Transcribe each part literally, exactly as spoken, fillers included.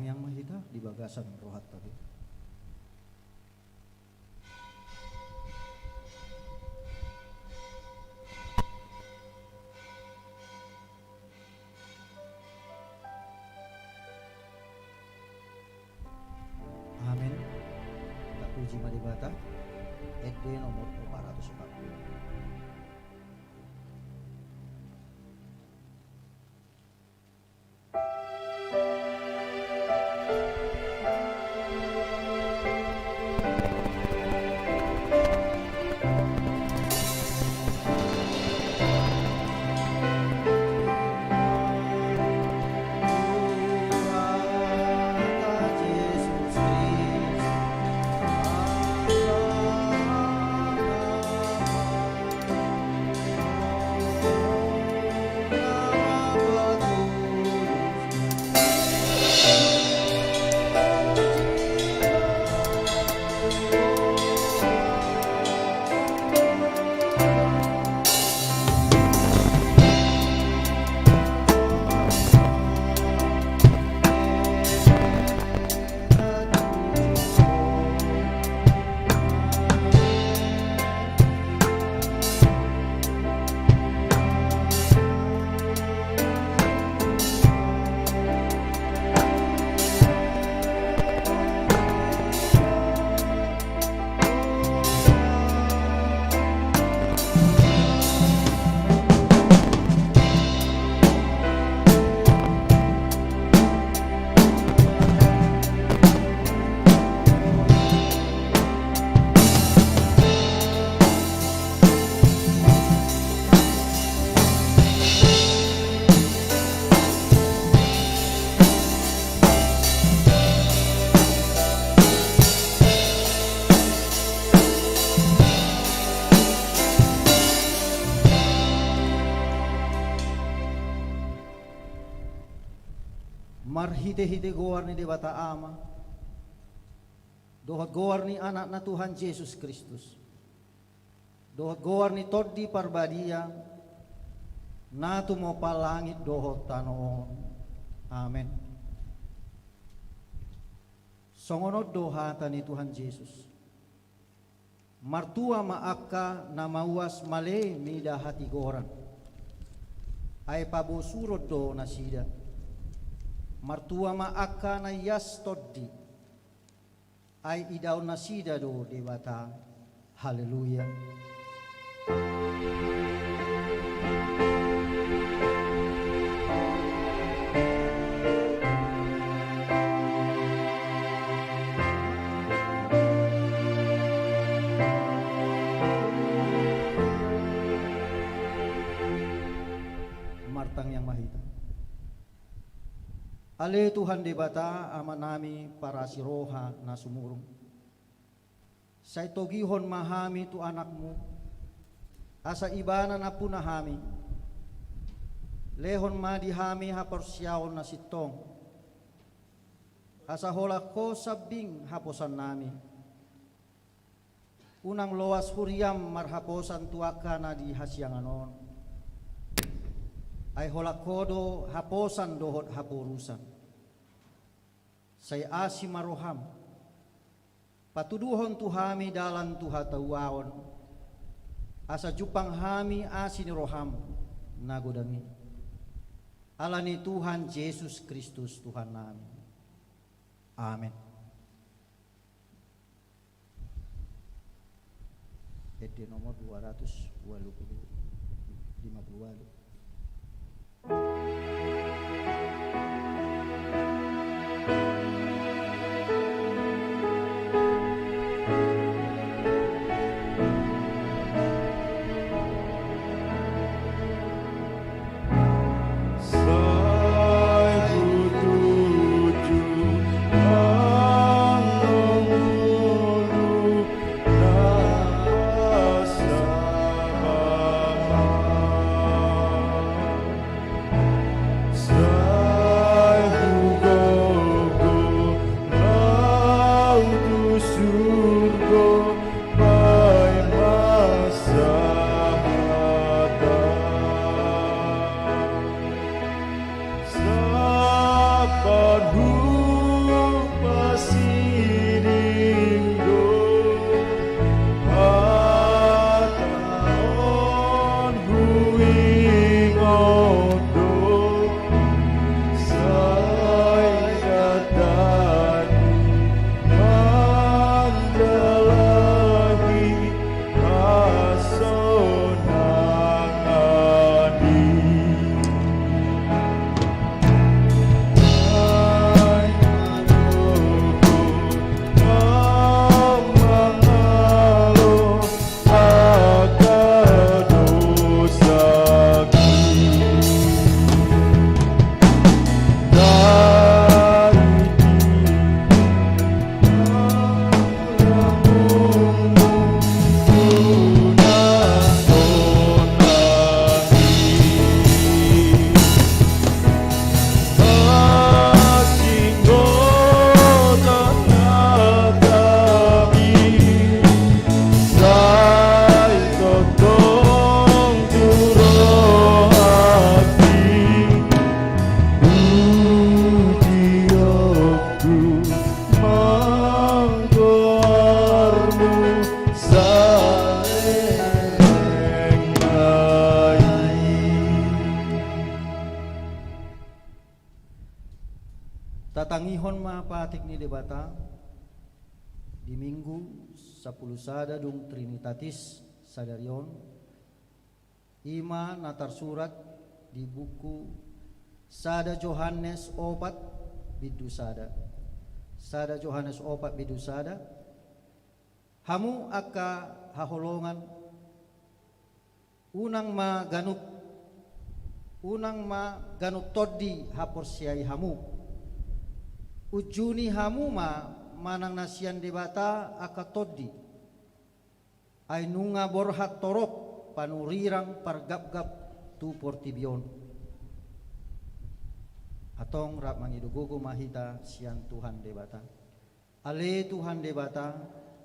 Tangiang ma hita di bagasan rohanta be. Amen. Tapuji ma Debata. Ende nomor empat ratus empat puluh. Marhitehite goar ni Debata Ama dohot goar ni Anakna Tuhan Jesus Kristus dohot goar ni Tondi Parbadia, na tumompa langit dohot tano on. Amen. Songon on do hata ni Tuhan Jesus: Martua ma angka na mauas male mida hatigoran, ai pabosuron do nasida. Martua ma angka na ias tondi, ai idaon nasida do Debata. Haleluya. Martangiang ma hita. Ale Tuhan Debata, Amanami parasi roha na sumurung, sai togihon ma hami tu Anakmu, asa Ibana nampuna hami. Lehon ma di hami haporseaon na sintong, asa holan Ho sambing haposannami. Unang loas huriam marhaposan tu angka na di hasiangan on, ai holan Ho do haposan dohot haporusan. Sai asi ma roham, patuduhon tu hami dalan tu hatuaon, asa jumpang hami asi ni roham na godang i. Ala ni Tuhan Jesus Kristus Tuhannami. Amen. Ende nomor dua ratus dua puluh, lima puluh walu. Patik ni Debata di Minggu sampulu sada dung Trinitatis sadari on, i ma na tarsurat di buku sada Johannes opat bindu sada. Sada Johannes opat bindu sada. Hamu angka haholongan, unang ma ganup, unang ma ganup tondi haporseai hamu. Unjuni hamu ma manang na sian Debata angka tondi. Ai nunga borhat torop panurirang pargapgap tu portibi on. Antong rap mangido gogo ma hita sian Tuhan Debata. Ale Tuhan Debata,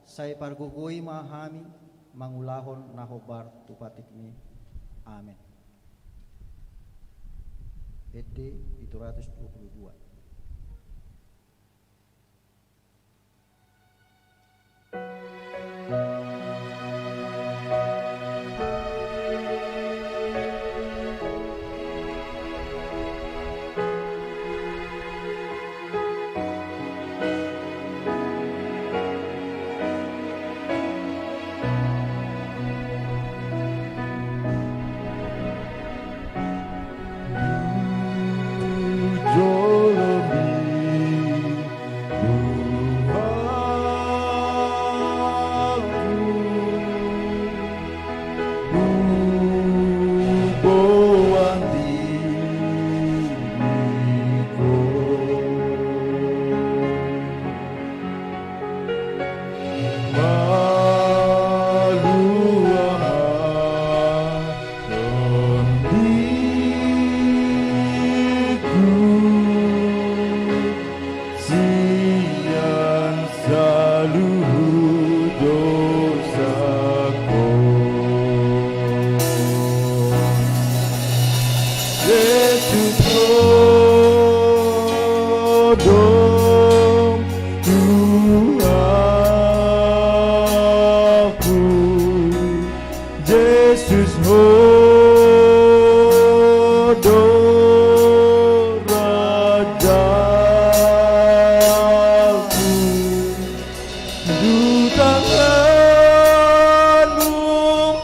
sai pargogoi ma hami mangulahon na hombar tu patikmi. Amen. Ende pitu ratus dua puluh dua. Sian saluhut dosaku. Jesus, tolong Tuhan. Aku, Jesus, Ho do rajaku, tu tanganmu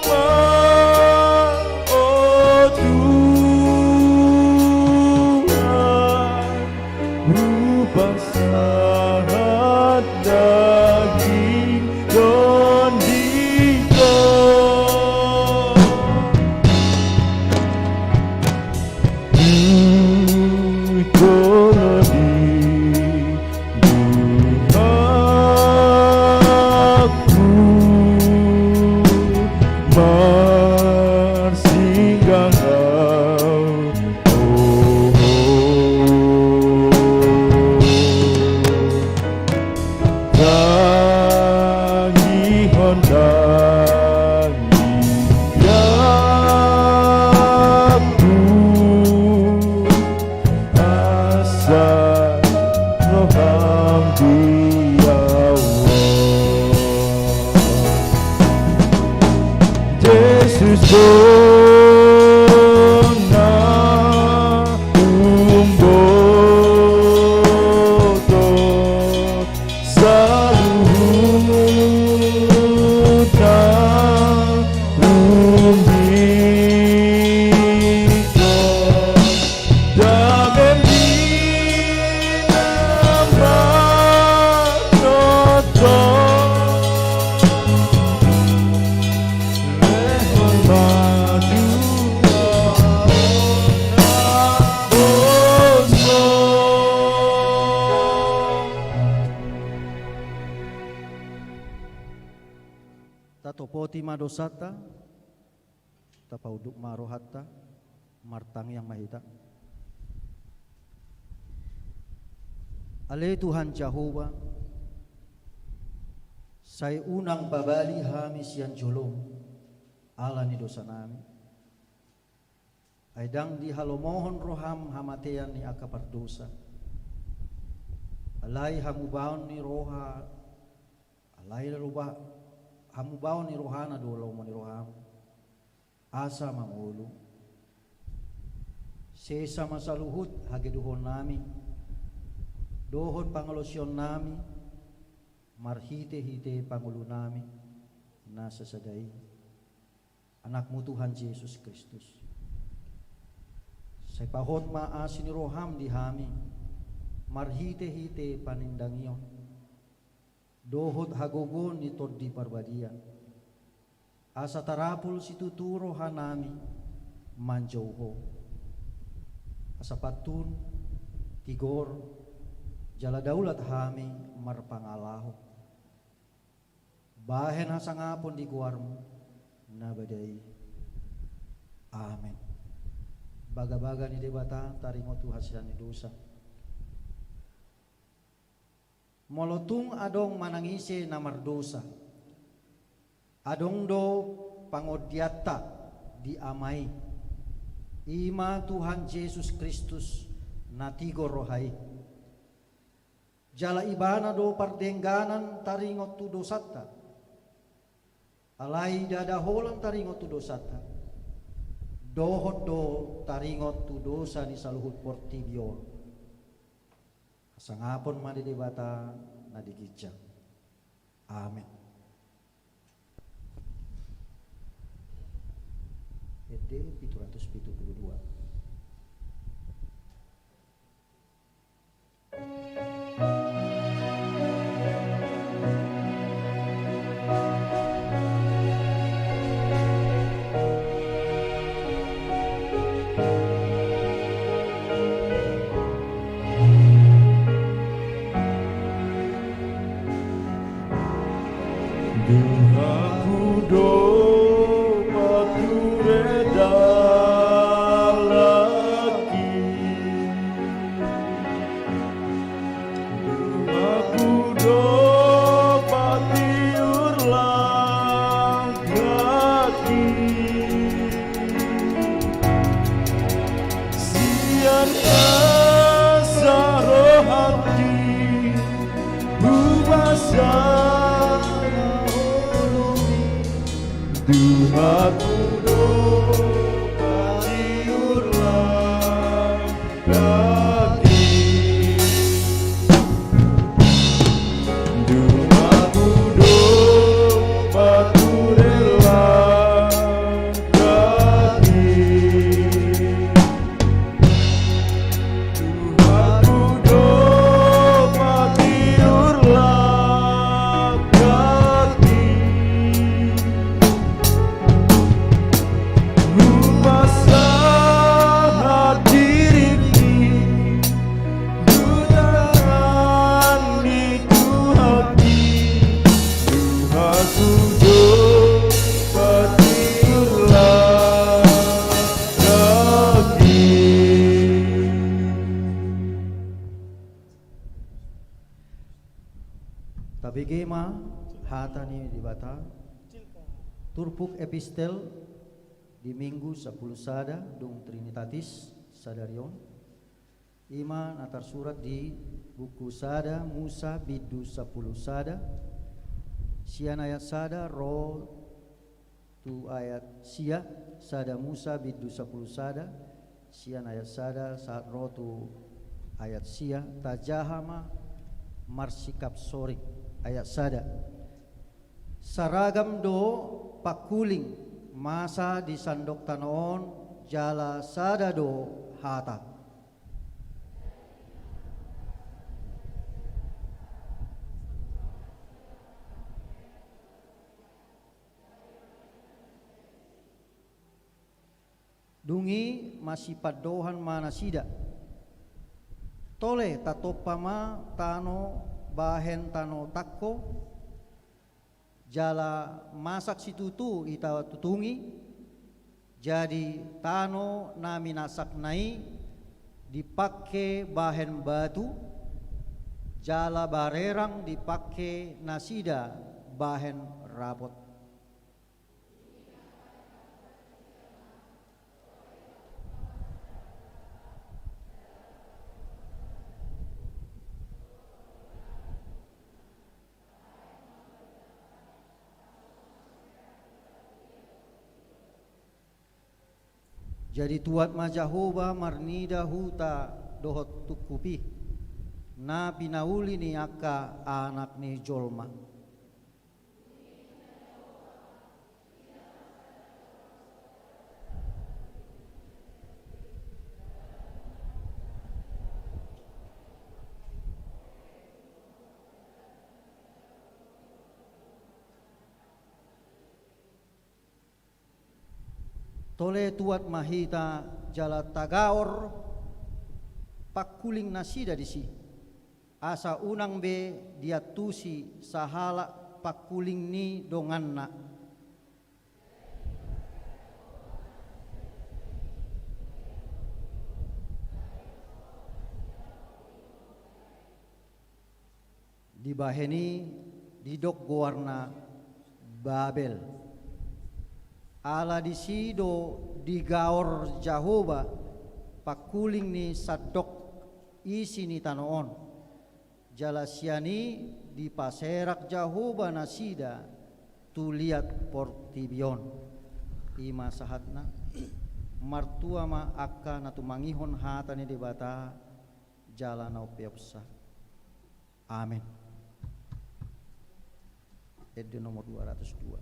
ma, o Tuhan. Rupa sahat daging tondiko. Di tengah di duhaku marsinggah Ho. Tangihon tangiangku, asa roham di ahu. Jesus, dona umboto saluhutna umbiko. Damem di nama noto. Tatopoti ma dosanta, tapaunduk ma rohanta, martangiang ma hita. Ale Tuhan Jahowa, sai unang pabali hami sian jolom, ala ni dosanami. Ai ndang dihalomohon roham hamatean ni angka pardosa. Alai hamubaon ni roha, alai roba, hamubaon ni rohana do lomo ni roham. Asa mangolu. Sesa ma saluhut hagedonami. Dohot pangalaosionnami marhite-hite pangulunami na sasada i, Anakmu Tuhan Jesus Kristus. Sai pahot ma asi ni roham di hami marhite-hite panindangion dohot hagogoon ni Tondi Parbadia, asa tarapul situtu rohanami manjou Ho, asa pantun, tigor, jala daulat hami marpangalaho bahen hasangapon di goarmu na badia i. Amen. Bagabaga ni Debata taringot tu hasian ni dosa. Molo tung adong manang ise na mardosa, adong do pangondianta di Ama i, i ma Tuhan Jesus Kristus na tigor roha i. Jala Ibana do pardengganan taringot tu dosanta. Alai ndada holan taringot tu dosanta, dohot do taringot tu dosa ni saluhut portibi on. Hasangapon ma di Debata na di ginjang. Amen. Ende pitu ratus pitu pulu dua. Dung ahu do pature dalan i, dung ahu do patiur langkah i, sian asa rohangki hupasahat tu Ho. Dung ahu do patiur langkah i, dung ahu do pature langkah i, dung ahu do patiur langkah i, hupasahat diringki tu tangan ni Tuhan i. Dung ahu do patiur langkah i. Tabege ma hata ni Debata. Turpuk epistel di Minggu sampulu sada dung Trinitatis sadari on, i ma na tarsurat di buku sada Musa bindu sampulu sada, sian ayat sada ro tu ayat sia. Sada Musa bindu sampulu sada, sian ayat sada sahat ro tu ayat sia. Tajaha ma marsikap soring. Ayat sada. Saragam do pangkuling masa di sandok tano on, jala sada do hata. Dung i masipandohan ma nasida. Tole tatompa ma tano bahen tano tangko, jala masak situtu hita tutungi. Jadi tano na minasakna i dipangke bahen batu, jala barerang dipangke nasida bahen rapot. Jadi tuat ma Jahowa marnida huta dohot tungkup i. na pinauli ni angka anak ni jolma. Tole tuat ma hita jala tagaor pangkuling nasida disi, asa unang be diantusi sahalak pangkuling ni donganna. Dibahen i didok goarna Babel. Ala disi do digaor Jahowa pangkuling ni sandok isi ni tano on. Jala sian i dipaserak Jahowa nasida tu liat portibi on. I ma sahatna. Martua ma angka na tumangihon hata ni Debata jala na umpeopsa. Amen. Ende nomor dua ratus dua.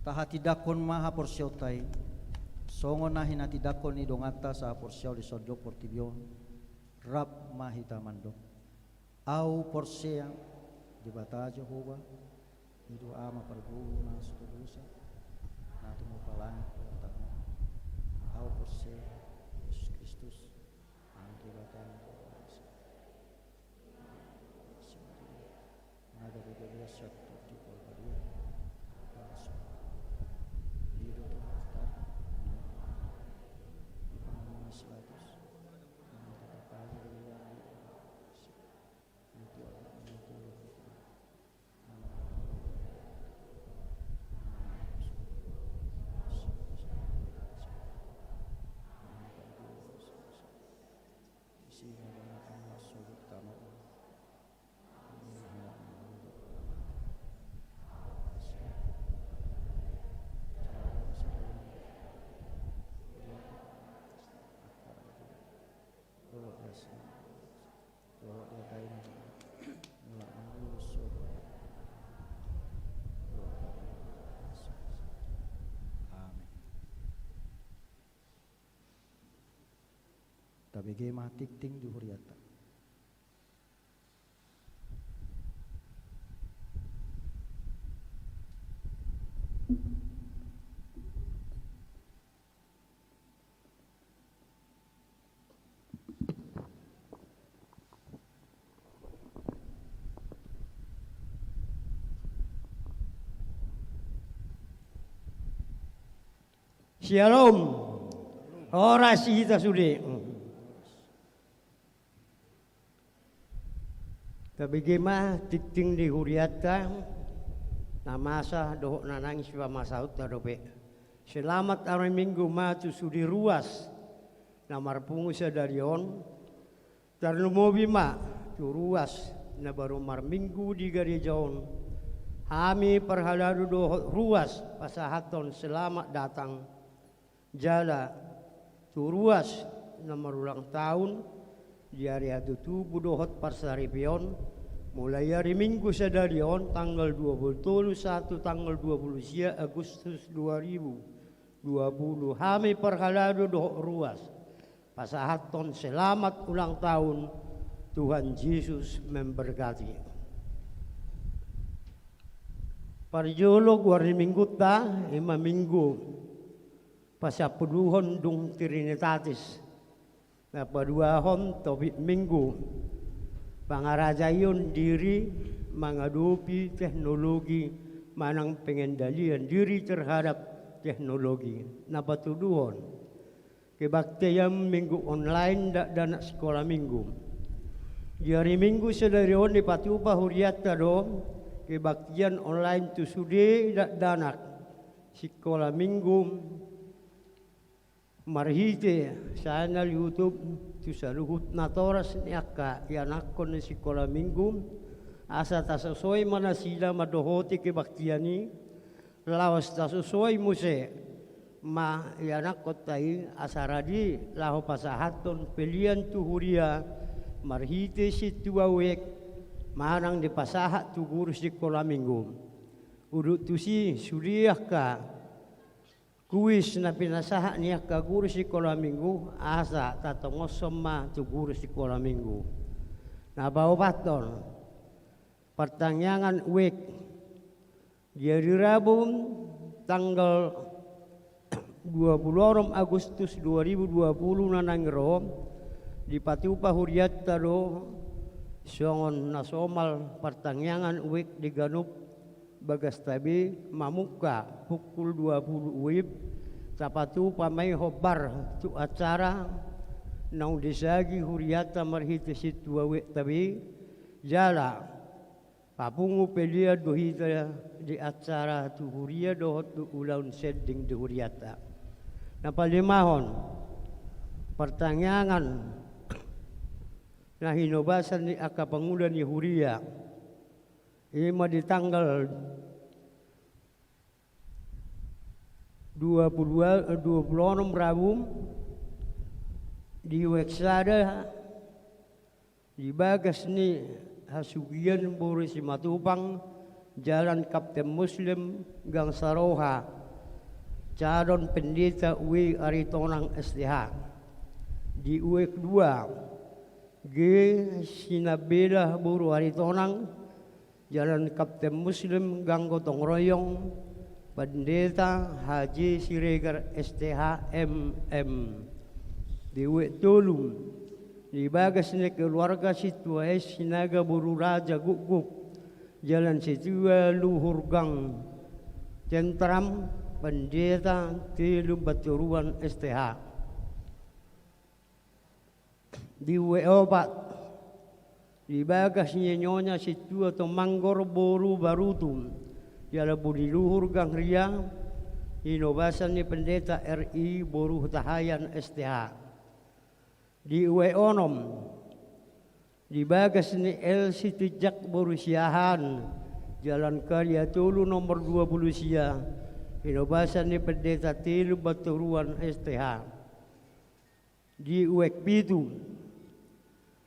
Tahatindangkon ma haporseaonta i songon na hinatindangkon ni donganta sahaporseaon di sandok portibi on. Rap ma hita mandok. Au porsea Debata Jahowa, i do Ama parboru na so tolu dosa, na tumompa langit dohot tano. Au porsea Jesus Kristus, Anak Debata na tolu dosa, na gabe bebas sahat tu parbadia. I do Tuhan Debata, i pangamuan silatus. Amen. Tabege ma tingting di hurianta. Syalom. Horas hita sude. Tabege ma tingting ni hurianta, na masa dohot na naeng sipamasahonta dope. Selamat ari Minggu ma tu sude ruas na marpungu sadari on. Tarlumobi ma tu ruas na baru marminggu di gareja on. Hami parhalado dohot ruas pasahathon selamat datang. Jala tu ruas na marulang tahun di ari hatutubu dohot parsaripeon, mulai ari Minggu sadari on tanggal dua puluh tolu sahat tu tanggal dua puluh sia Agustus dua ribu dua puluh, hami parhalado dohot ruas pasahathon selamat ulang tahun. Tuhan Jesus memberkati. Parjolo goar ni minggunta, ima Minggu Pasiampuluhon dung Trinitatis. Na paduahon topik Minggu, pangarajaion diri mangadopi teknologi manang pengendalian diri terhadap teknologi. Na patoluhon, kebaktian Minggu online dakdanak sikola Minggu. Di ari Minggu sadari on dipatupa hurianta do kebaktian online tu sude dakdanak sikola Minggu marhite channel YouTube tu saluhut natoras ni angka ianakhon ni sikola Minggu, asa tasosoi ma nasida mandohoti kebaktian i, laos tasosoi muse ma ianakhonta i asa radi laho pasahathon pelean tu huria marhite sintua wijk manang dipasahat tu guru sikola Minggu. Udut tusi sude angka kuis na pinasahat ni angka guru sikola Minggu, asa tatongoshon ma tu guru sikola Minggu. Na paopathon, partangiangan wijk. Di ari Rabu tanggal dua puluh onom Agustus dua ribu dua puluh na naeng ro, dipatupa hurianta do songon na somal partangiangan wijk di ganup bagasta be, mamungka pukul dua puluh wib, tapatupa ma i hombar tu acara naung disagi hurianta marhite sintua wijk ta be, jala papungu pelean do hita di acara tu huria dohot tu ulaon sending di hurianta. Na palimahon, partangiangan na hinobasan ni angka pangula ni huria. Ima di tanggal dua puluh, dua puluh onom Rabu, di wijk sada, di bagas ni hasugian boru Simatupang, Jalan Kapten Muslim, Gang Saroha, calon pendeta W I Aritonang S T H. Di wijk dua, G Sinambela boru Aritonang, Jalan Kapten Muslim, Gang Gotong Royong, Pendeta H J Siregar S T H M M. Di wijk tolu, di bagas ni keluarga sintua S Sinaga boru Raja Gukguk, Jalan Sintua Luhur Gang Tentram, Pendeta Telu Batoruan S T H. Di wijk opat, di bagas ni nyonya sintua Tomanggor boru Barutu, Jalan Budi Luhur Gang Ria, hinobasan ni Pendeta R I boru Hutahaean S T H. Di wijk onom, di bagas ni L Sitinjak boru Siahaan, Jalan Karya Tolu nomor dua puluh sia, hinobasan ni Pendeta Telu Batoruan S T H. Di wijk pitu,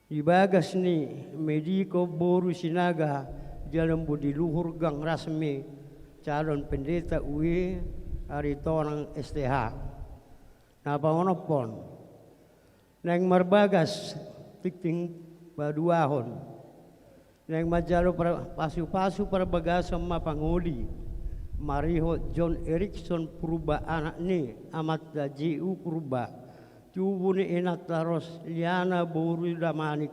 di bagas ni Mediko boru Sinaga, Jalan Budi Luhur Gang Rasmi, calon pendeta W I Aritonang S T H. Na paonomhon, naeng marbagas tingting paduahon. Naeng manjalo par-, pasupasu parbagason ma pangoli marihot John Erikson Purba anak ni amanta J U Purba, tubu ni inanta Rosliana boru Damanik,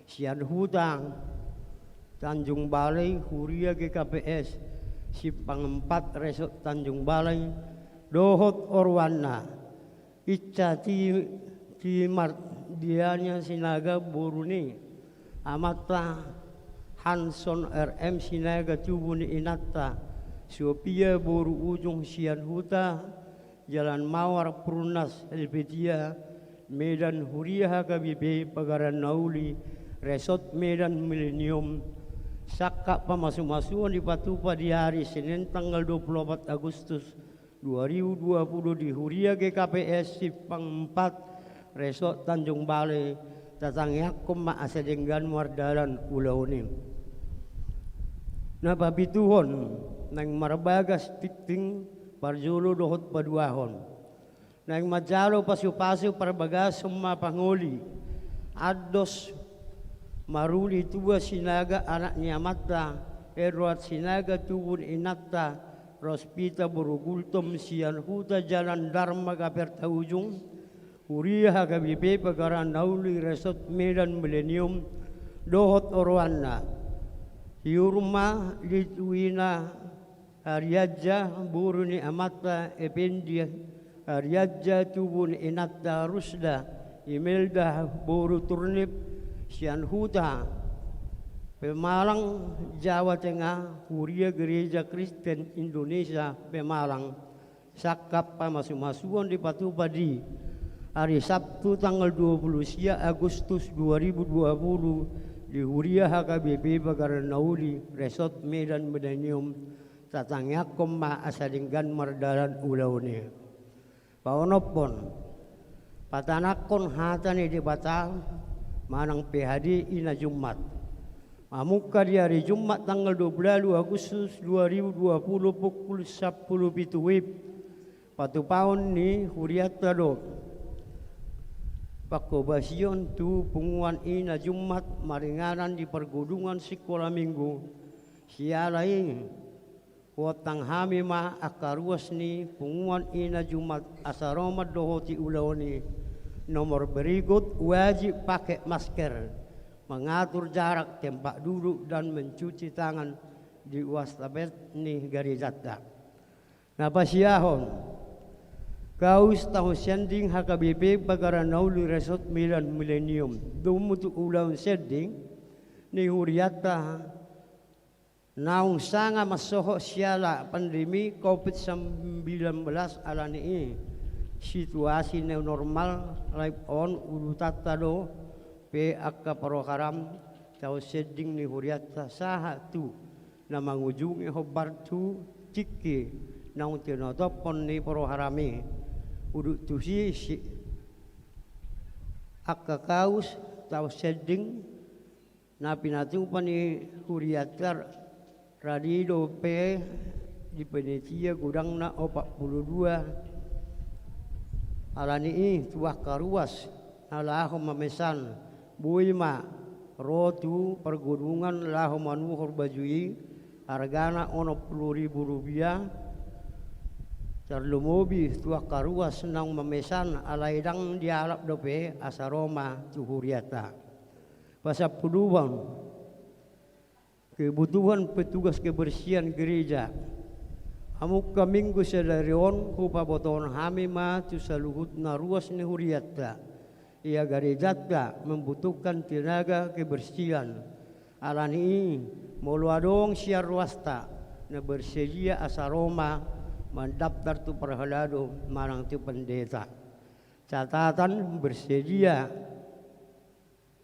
sian huta Tanjung Balai, huria G K P S Simpang Empat, Resort Tanjung Balai, dohot oroanna, Ica Ti-, Timardiania Sinaga boru ni amanta Hanson R M Sinaga tubu ni inanta Sofia boru Ujung sian huta Jalan Mawar, Perumnas, Helvetia, Medan, Huria H K B P Pagaran Nauli, Resort Medan Milenium, sangkap pamasumasuon dipatupa di ari Senin tanggal dua puluh opat Agustus dua ribu dua puluh di Huria G K P S Simpang Empat, Resort Tanjung Balai, tatangiangkon ma asa denggan mardalan ulaon i. Na papituhon, naeng marbagas tingting parjolo dohot paduahon. Naeng manjalo pasupasu parbagason ma pangoli, andos maruli tua Sinaga anak ni amanta, Edward Sinaga tubu ni inanta, Rospita boru Gultom sian huta Jalan Darma Gaperta Ujung, Huria H K B P Pagaran Nauli Resort Medan Milenium, dohot oroanna, Hiurma Litwina Ariaja boru ni amanta Ependi Ariaja tubu ni inanta Rusda Imelda boru Turnip sian huta Pemalang, Jawa Tengah, Huria Gereja Kristen Indonesia Pemalang, sangkap pamasumasuon dipatupa di ari Sabtu tanggal dua puluh sia Agustus dua ribu dua puluh di Huria H K B P Pagaran Nauli Resort Medan Milenium, tatangiangkon ma asa denggan mardalan ulaon i. Paonomhon, patanangkon hata ni Debata manang P H D i na Jumat. Mamungka di ari Jumat tanggal dua puluh Agustus dua ribu dua puluh pukul sampulu pitu WIB, patupaon ni hurianta do pangkobasion tu punguan i na Jumat maringanan di pargodungan sikola Minggu. Siala i, huontang hami ma angka ruas ni punguan i na Jumat asa ro mandohoti ulaon i. Nomor berikut, wajib pakai masker, mengatur jarak tempat duduk dan mencuci tangan di wastafet ni garejanta. Na pasiahon, kaus taon sending H K B P Pagaran Nauli Resort Medan Milenium, domu tu ulaon sending ni hurianta naung sanga mansohot siala pandemi covid sembilan belas. Alani i, situasi new normal live on ulutanta do pe angka program taon sending ni hurianta sahat tu na mangujungi hombar tu tingki naung tinotophon ni program i. Udut tusi, si angka kaus taon sending na pinatupa ni hurianta, radi dope di panitia godangna opat pulu dua. Alani i, tu angka ruas na laho mamesan, boi ma ro tu pargodungan laho manuhor baju i, argana onom pulu ribu rupiah. Tarlumobi tu angka ruas naung mamesan, alai ndang dialap dope asa ro ma tu hurianta. Pasampuluhon, kebutuhan petugas kebersihan gereja. Amungka Minggu sadari on hupabotohon hami ma tu saluhutna ruas ni hurianta, ia garejanta membutuhkan tenaga kebersihan. Alani i, molo adong sian ruasta na bersedia, asa ro ma mandaftar tu parhalado manang tu pendeta. Catatan, bersedia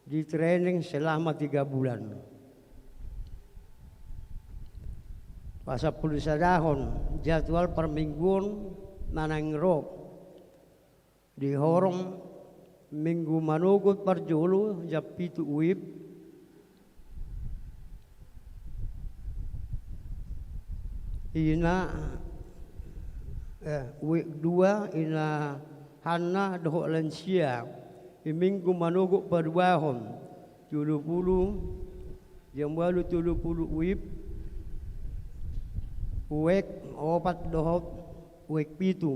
di training selama tiga bulan. Pasampulusadahon, jadwal parmingguon na naeng ro. Di horong Minggu manogot parjolo jam pitu WIB, ina, eh, WIB dua, ina hanna dohot lansia. Di Minggu manogot paduahon, tolu pulu, jam ualu tolu pulu WIB, WIB opat dohot WIB pitu.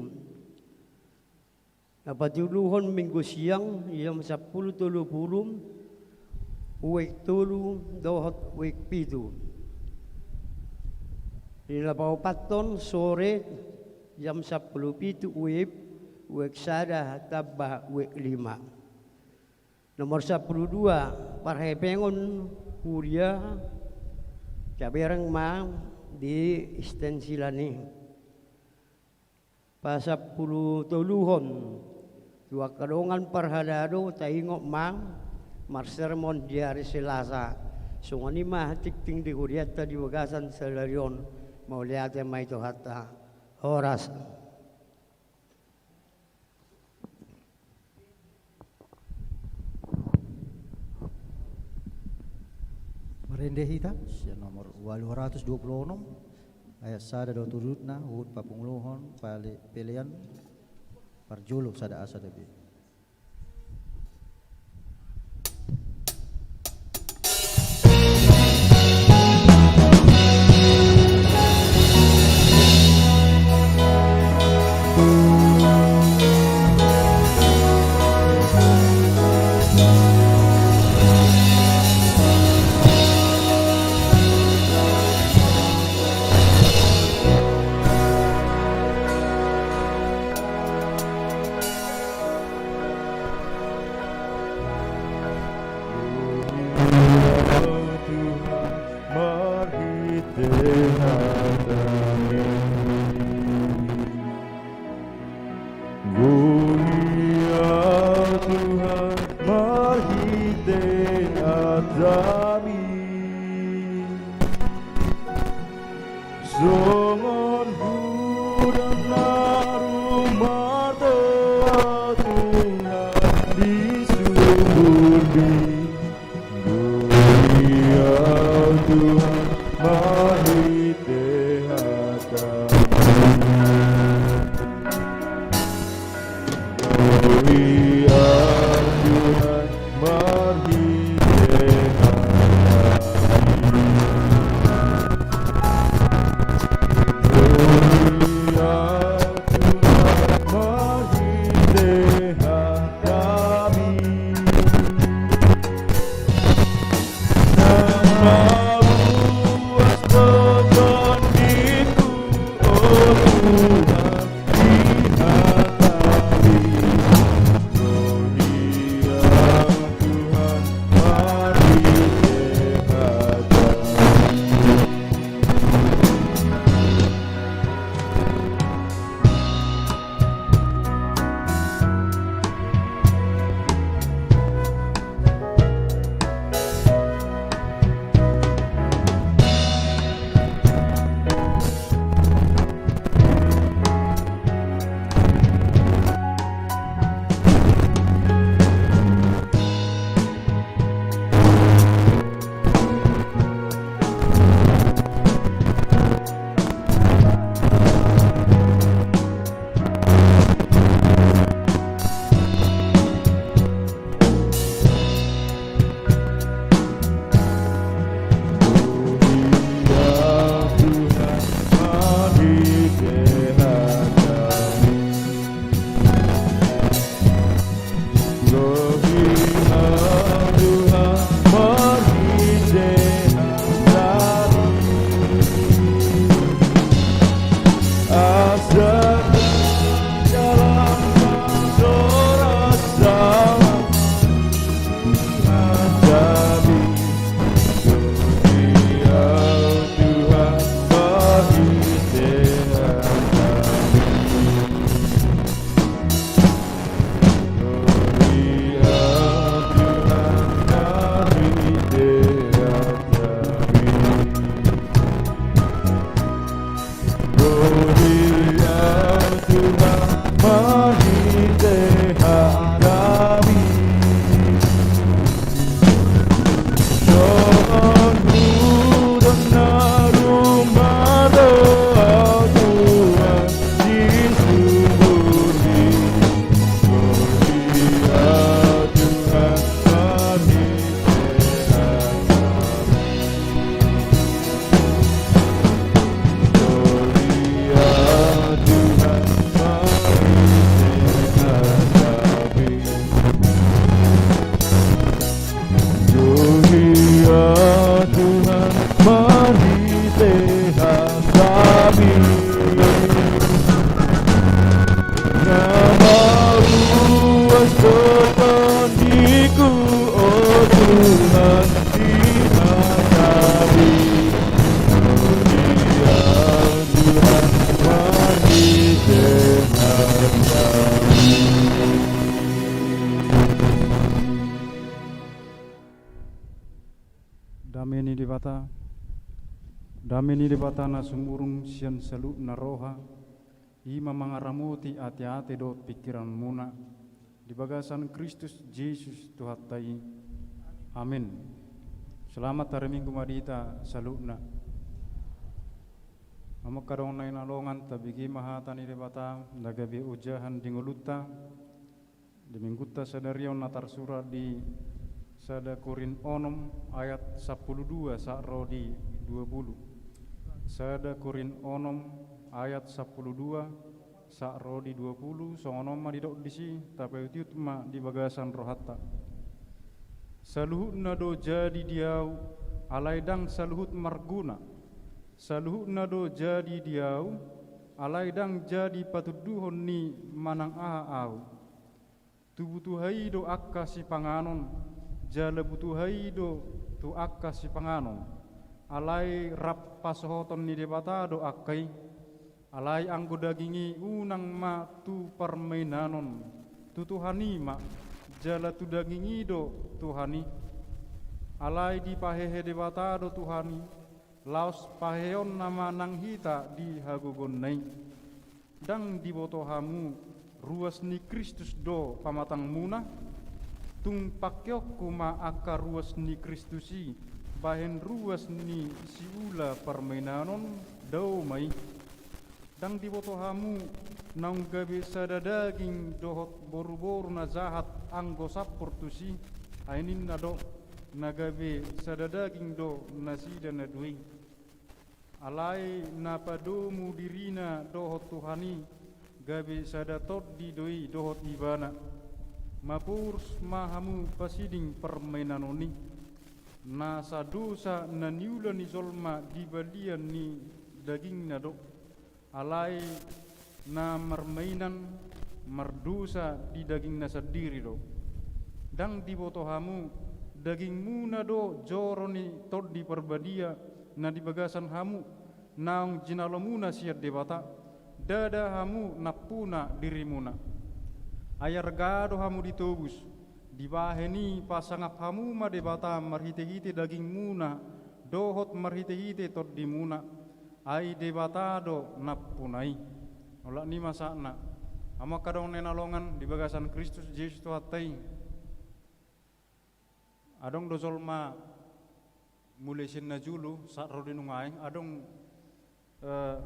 Na patoluhon Minggu siang, jam sampulu tolu pulu, WIB tolu dohot WIB pitu. Di na paopathon sore, Jam sampulu pitu uip, uek sada tamba uek lima. Nomor sampulu dua, parhepengon huria, tabereng ma di stensilan i. Pasampulu toluhon, tu angka dongan parhalado, taingot ma, marsermon di ari Selasa. Songon i ma tingting di hurianta di bagasan sadari on, mauliate ma i tu Tuhanta. Horas. Marende hita, sian nomor ualu ratus dua pulu onom, ayat sada dohot udutna, huhut papunguhon, pale-, pelean, parjolo sada A sada B. Tuhan, marhite hataMi. Gloria Tuhan, marhite hataMi. Songon godang na rumartoa Tuhan di suhutMi. Gloria Tuhan, marhite hataMi. Gloria Tuhan, marhite hataMi. Gloria Tuhan, marhite hataMi. Na maruas do tondingku, o Tuhan, di hataMi. Gloria Tuhan, marhite hataMi. Debata, dame ni Debata na sumurung sian saluhutna roha, i ma mangaramoti ateate dohot pingkiranmuna, di bagasan Kristus Jesus Tuhanta i. Amin. Selamat hari Minggu ma di hita saluhutna. Amang angka dongan na hinaholongan, tabege ma hata ni Debata na gabe ojahan di ngolunta. Di Minggunta sadari on na tarsurat di sada Korint onom ayat sampulu dua sahat ro di dua pulu. Sada Korint onom ayat sampulu dua sahat ro di dua pulu, songon on ma didok disi, tapaihutihut ma di bagasan rohanta. Saluhutna do jadi di ahu, alai ndang saluhut marguna. Saluhutna do jadi di ahu, alai ndang jadi patunduhon ni manang aha ahu. Tu butuha i do angka sipanganon, jala butuha i do tu angka sipanganon. Alai rap pasohoton ni Debata do angka i. Alai anggo daging i unang ma tu parmainanon, tu Tuhan i ma, jala tu daging i do Tuhan i. Alai dipahehe Debata do Tuhan i, laos paheheonna ma nang hita di hagogoonna i. Ndang diboto hamu ruas ni Kristus do pamatangmuna? Tung pangkeonku ma angka ruas ni Kristus i bahen ruas ni siula parmainanon? Dao ma i. Ndang diboto hamu naung gabe sada daging dohot boruboru na jahat anggo sampur tusi? Ai ninna do, na gabe sada daging do nasida na dua i. Alai na padomu dirina dohot Tuhan i, gabe sada tondi do i dohot Ibana. Maporus ma hamu pasiding parmainanon i. Nasa dosa na niula ni jolma di balian ni dagingna do. Alai na marmainan mardosa di dagingna sandiri do. Ndang diboto hamu, dagingmuna do joro ni Tondi Parbadia na di bagasan hamu, naung jinalomuna sian Debata, ndada hamu nampuna dirimuna. Ai arga do hamu ditobus, dibahen i pasangap hamu ma Debata marhitehite dagingmuna dohot marhitehite tondimuna. Ai Debata do nampuna i. Olat ni ma sahatna. Amang angka dongan na hinaholongan di bagasan Kristus Jesus Tuhanta i. Adong do jolma mulai sian na jolo sahat ro di nuaeng, adong, eh,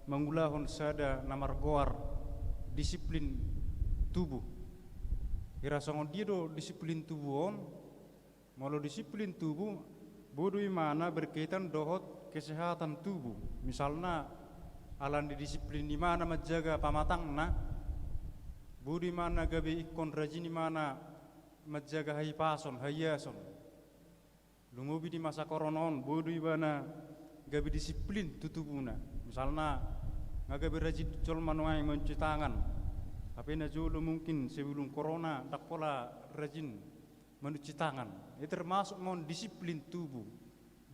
mangulahon sada na margoar disiplin tubuh. Hira songon dia do disiplin tubuh on? Molo disiplin tubuh, boi do imana berkaitan dohot kesehatan tubuh. Misalna, ala ni disiplin imana manjaga pamatangna, boi do imana gabe ingkon rajin imana manjaga hahipason, haiason. Lumobi di masa korona on, boi do ibana gabe disiplin tu tubuna. Misalna, nga gabe rajin jolma nuaeng mancuci tangan. Hape na jolo mungkin sebelum korona, ndang pola rajin mancuci tangan. I termasuk ma on disiplin tubuh.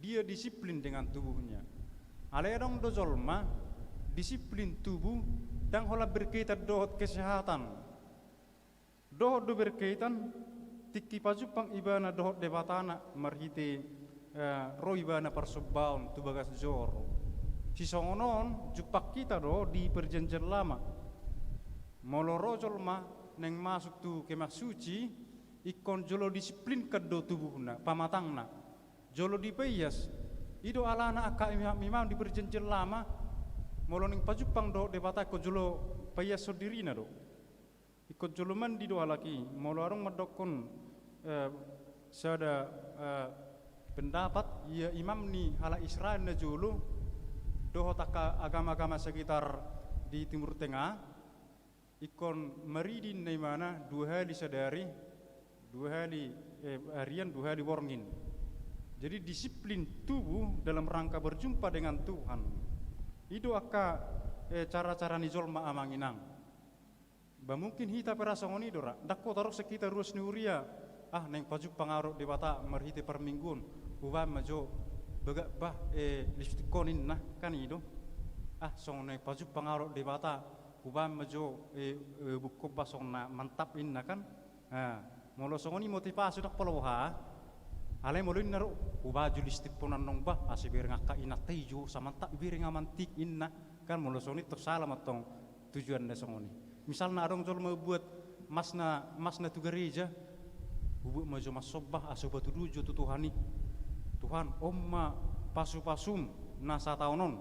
Dia disiplin dengan tubuhnya. Alai adong do jolma, disiplin tubuh, ndang holan berkaitan dohot kesehatan. Dohot do berkaitan, tingki pajumpang ibana dohot Debatana marhite, eh, ro ibana parsombaon tu bagas joro. Sisongon on, jumpang hita do di Perjanjian Lama. Molo ro jolma naeng masuk tu Kemah Suci, ingkon jolo disiplinkan do tubuhna, pamatangna. Jolo dipaias. I do alana angka imam-imam di Perjanjian Lama, molo naeng pajumpang dohot Debata ingkon jolo paiashon dirina do. Ingkon jolo mandi do halak i, molo adong mandokkon, eh, sada, eh, pendapat, ia imam ni halak Israel na jolo, dohot angka agama-agama sekitar di Timur Tengah, ingkon maridi ninna imana dua hali sadari, dua hali, eh, harian, dua hali borngin. Jadi disiplin tubuh dalam rangka berjumpa dengan Tuhan. I do angka, eh, cara-cara ni jolma amang inang. Ba mungkin hita pe ra songon i do ra. Ndang hot tarus hita ruas ni huria. Ah, naeng pajumpang ahu dohot Debata marhite parmingguon. Hubaen ma jo bagak bah, eh, lipstikhon ninna, kan i do. Ah, songon naeng pajumpang ahu dohot Debata, hubaen ma jo, eh, eh, bukhon bah songon na mantap ninna kan. Ah, molo songon i motivasi ndang pola boha. Alai molo inna do, hubaju listip on annon bah, asa ibereng angka inanta i jo, samantap ibereng amantik inna, kan molo songon i tong sala ma tong tujuanna songon i. Misalna adong jolma buat masna, masna tu gareja, hubuat ma jo mas on bah, asa hupatuduhon jo tu Tuhan i. Tuhan, on ma pasupasum na sataon on.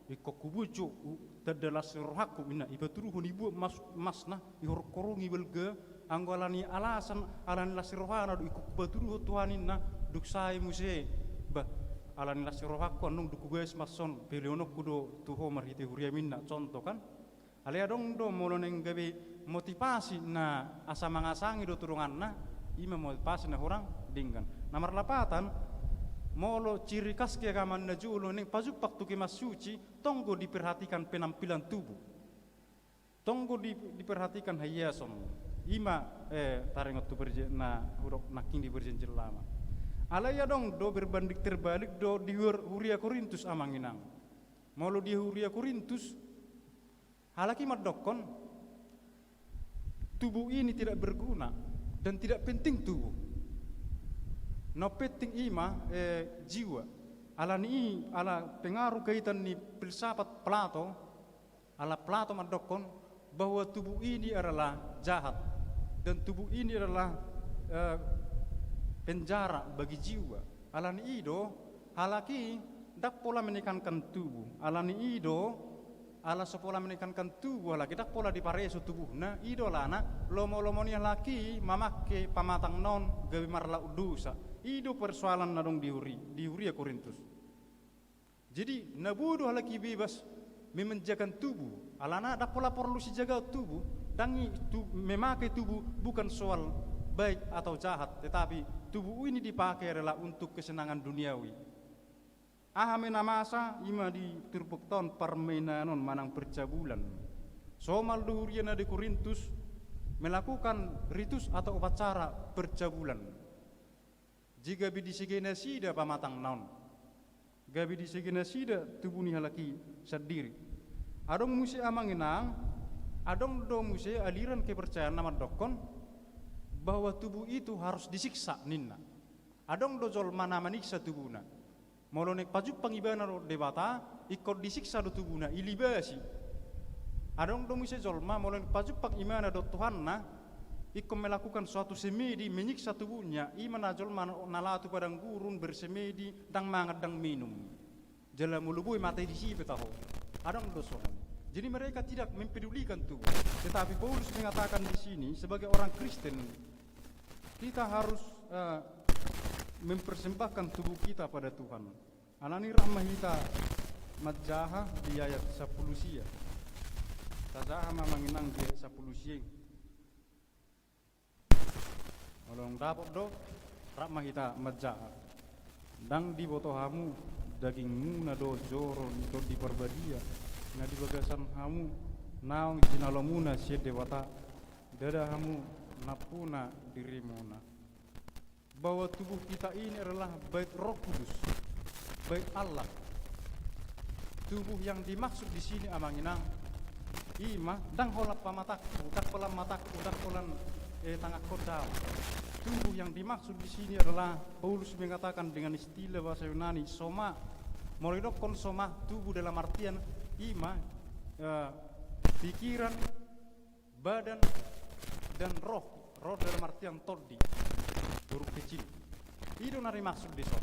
Ingkon hubuat jo, u-, tanda las ni rohangku, inna, ipatuduhon ibuat mas-, masna, ihorongkorongi balga, anggo alani alasan, alani las ni rohana do, ingkon hupatuduhon Tuhan inna, dung sae muse, bah, alani las ni rohangku, annon dung hubagas mas on, pelehononku do, tu ho marhite huriam inna, contoh kan. Alai adong do, molo naeng gabe motivasi na asa mangasangi do tu donganna, i ma motivasi na hurang denggan. Na marlapatan, molo ciri khas keagamaan na jolo naeng pajumpang tu Kitab Suci, tong do diperhatikan penampilan tubuh. Tong do di-, diperhatikan haiason. I ma, eh, taringot tu perja-, na hudok nangkin di Perjanjian Lama. Alai adong do berbanding terbalik do di hur-, huria Korintus amang inang. Molo di huria Korintus, halak i mandokkon, tubuh ini tidak berguna dan tidak penting tubuh. Na penting i ma, eh, jiwa. Alani i, ala pengaruh kaitan ni filsafat Plato, ala Plato mandokkon bahwa tubuh ini adalah jahat dan tubuh ini adalah, eh, penjara bagi jiwa. Alani i do, halak i ndang pola menekankan tubuh. Alani i do, ala so pola menekankan tubuh, halak i ndang pola dipareso tubuhna, i do alana, lomo-lomo ni halak i mamangke pamatangna on gabe marlaok dosa. I do persoalan na adong di huri-, di huria Korintus. Jadi, na boi do halak i bebas memanjakan tubuh. Alana, ndang pola porlu sijagaon tubuh, ndang i tu-, memakai tubuh bukan soal baik atau jahat, tetapi tubuh ini dipakai adalah untuk kesenangan duniawi. Aha ma na masa, i ma di turpukta on parmainan on manang percabulan. Somal do huria na di Korintus melakukan ritus atau upacara percabulan. Jadi gabe disege nasida pamatangna on. Gabe disege nasida tubuh ni halak i sandiri. Adong muse amang inang, adong do muse aliran kepercayaan na mandokkon bahwa tubuh itu harus disiksa ninna. Adong do jolma na maniksa tubuhna. Molo naeng pajumpang ibana dohot Debata, ingkon disiksa do tubuhna, ilibasi. Adong do muse jolma, molo naeng pajumpang ibana dohot Tuhanna, ingkon melakukan suatu semedi, menyiksa tubuhnya, i ma na jolma na laho tu padang gurun bersemedi, ndang mangan, ndang minum. Jala molo boi mate disi pe taho. Adong do songon i. Jadi mereka tidak mempedulikan tubuh. Tetapi Paulus mengatakan di sini, sebagai orang Kristen, kita harus, eh, mempersembahkan tubuh kita pada Tuhan. Alani rap ma hita manjaha di ayat sampulu sia. Tajaha ma amang inang di ayat sampulu sia i. Molo dapot do, rap ma hita manjaha. Ndang diboto hamu, dagingmuna do joro ni Tondi Parbadia, na di bagasan hamu, naung jinalomuna sian Debata, ndada hamu nampuna dirimuna. Bahwa tubuh kita ini adalah bait Roh Kudus, bait Allah. Tubuh yang dimaksud di sini, amang inang, i ma, ndang holan pamatangku, ndang holan matangku, ndang holan, eh, tanganku, daong. Tubuh yang dimaksud di sini adalah, Paulus mengatakan dengan istilah bahasa Yunani, soma. Molo didokkon soma, tubuh dalam artian, i ma, eh, pikiran, badan, dan roh. Roh dalam artian tondi, huruf kecil. I do na dimaksud dison.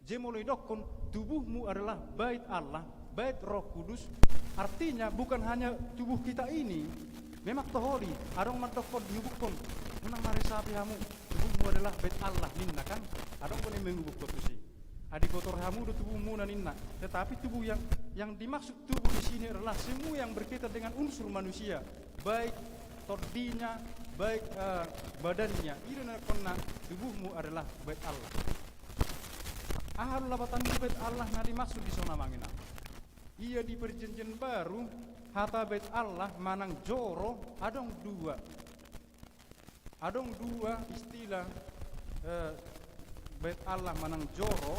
Jadi molo didokkon tubuhmu adalah bait Allah, bait Roh Kudus, artinya bukan hanya tubuh kita ini. Memang toho do i, adong mandokkon, dihubukhon, unang maresapi hamu, tubuhmu adalah bait Allah ninna kan. Adong do na mangubukhon tusi. Adi kotor hamu do tubuhmuna ninna. Tetapi tubuh yang, yang dimaksud tubuh di sini adalah semua yang berkaitan dengan unsur manusia, baik tondinya, baik, eh, badannya. I do na didokkonna tubuhmu adalah bait Allah. Aha do lapatan ni bait Allah na dimaksud dison, amang inang? Ia di Perjanjian Baru, hata bait Allah manang joro adong dua. Adong dua istilah, eh, bait Allah manang joro,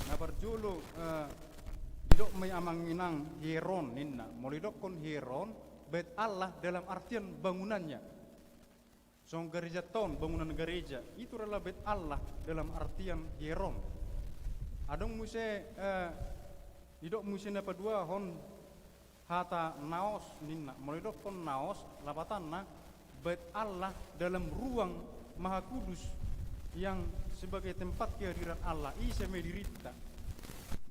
na parjolo, eh, didok ma i amang inang hieron ninna. Molo didokkon hieron, bait Allah dalam artian bangunannya. Songon garejanta on, bangunan gareja, itu adalah bait Allah dalam artian hieron. Adong muse, eh, didok muse na paduahon hata naos ninna. Molo didokkon naos, lapatanna bait Allah dalam ruang maha kudus yang sebagai tempat kehadiran Allah, ise ma i dirinta.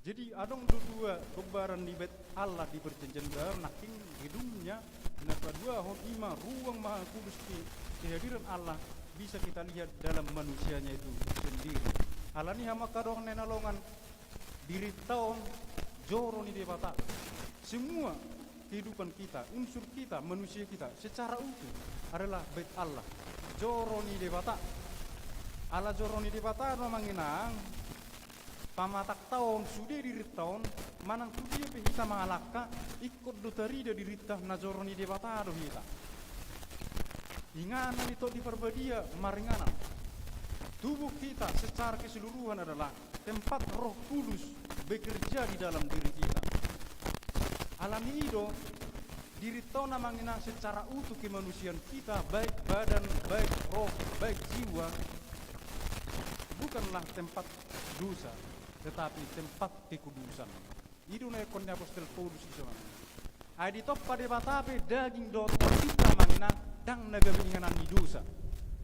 Jadi adong do dua gombaran ni bait Allah di Perjanjian Baru, nangkin gedungnya na paduahon i ma ruang maha kudus ke-, kehadiran Allah bisa kita lihat dalam manusianya itu sendiri. Alani i hamu angka dongan na hinaholongan, dirinta on joro ni Debata. Semua kehidupan kita, unsur kita, manusia kita secara utuh adalah bait Allah, joro ni Debata. Ala joro ni Debata do, amang inang, pamatangta on, sude dirinta on, manang tu dia pe hita mangalangka, ingkon do tarida dirinta na joro ni Debata do hita. Inganan ni Tondi Parbadia maringanan. Tubuh kita secara keseluruhan adalah tempat Roh Kudus bekerja di dalam diri kita. Alani i do, dirinta on, amang inang, secara utuh kemanusiaan kita, baik badan, baik roh, baik jiwa, bukanlah tempat dosa, tetapi tempat kekudusan. I do na ingkon ni apostel Paulus di son. Ai ditompa Debata pe daging dohot tondinta, amang inang, ndang na gabe inganan ni dosa,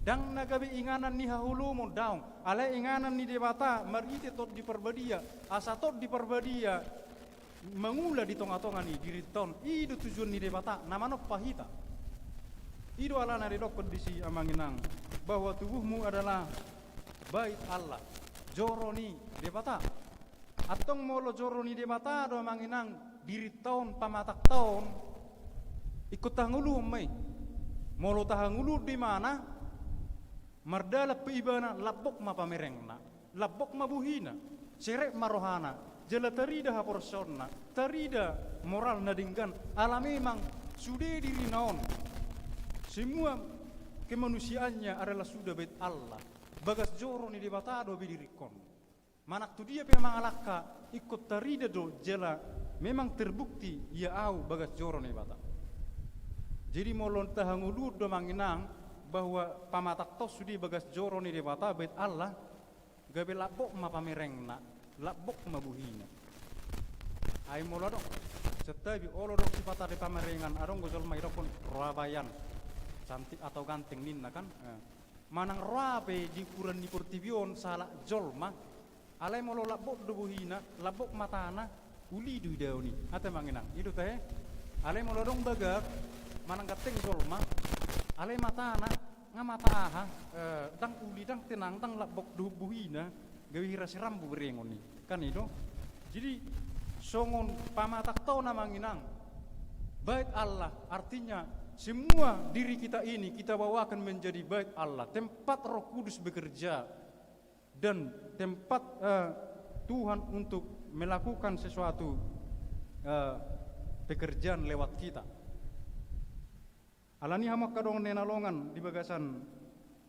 ndang na gabe inganan ni haholomon, daong. Alai inganan ni Debata marhite Tondi Parbadia, asa Tondi Parbadia mangula di tongatonga ni dirinta on. I do tujuan ni Debata na manompa hita. I do alana didokkon disi, amang inang, bahwa tubuhmu adalah bait Allah, joro ni Debata. Antong molo joro ni Debata do, amang inang, dirinta on, pamatangta on, ingkon tahangoluhon ma i. Molo tahangoluhon do ibana, mardalan pe ibana, lambok ma pamerengna, lambok ma bohina, serep ma rohana, jala tarida haporseaonna, tarida moral na denggan, ala memang sude dirina on, semua kemanusiaannya adalah sudah bait Allah, bagas joro ni Debata do be diringkon. Manang tu dia pe mangalangka, ingkon tarida do jala memang terbukti ia ahu bagas joro ni Debata. Jadi molo tahangoluhon do, amang inang, bahwa pamatangta on sude bagas joro ni Debata, bait Allah, gabe lambok ma pamerengna, lambok ma bohina. Ai molo adong, santabi, olo do sipata di pamerengan, adong do jolma didokkon roa bayan, cantik atau ganteng ninna kan. Eh. Manang roa pe di ukuran ni portibi on sahalak jolma, alai molo lambok do bohina, lambok matana, uli do idaon i. Ate, amang inang, i do tahe. Alai molo adong bagak, manang ganteng jolma, alai matana nga mata aha, eh, ndang uli, ndang tenang, ndang lambok dohot bohina, gabe hira si Rambo berengon i. Kan i do. Jadi songon pamatangta on, amang inang, bait Allah, artinya semua diri kita ini kita bawakan menjadi bait Allah, tempat Roh Kudus bekerja dan tempat, eh, Tuhan untuk melakukan sesuatu, eh, pekerjaan lewat kita. Alani i hamu angka dongan na hinaholongan di bagasan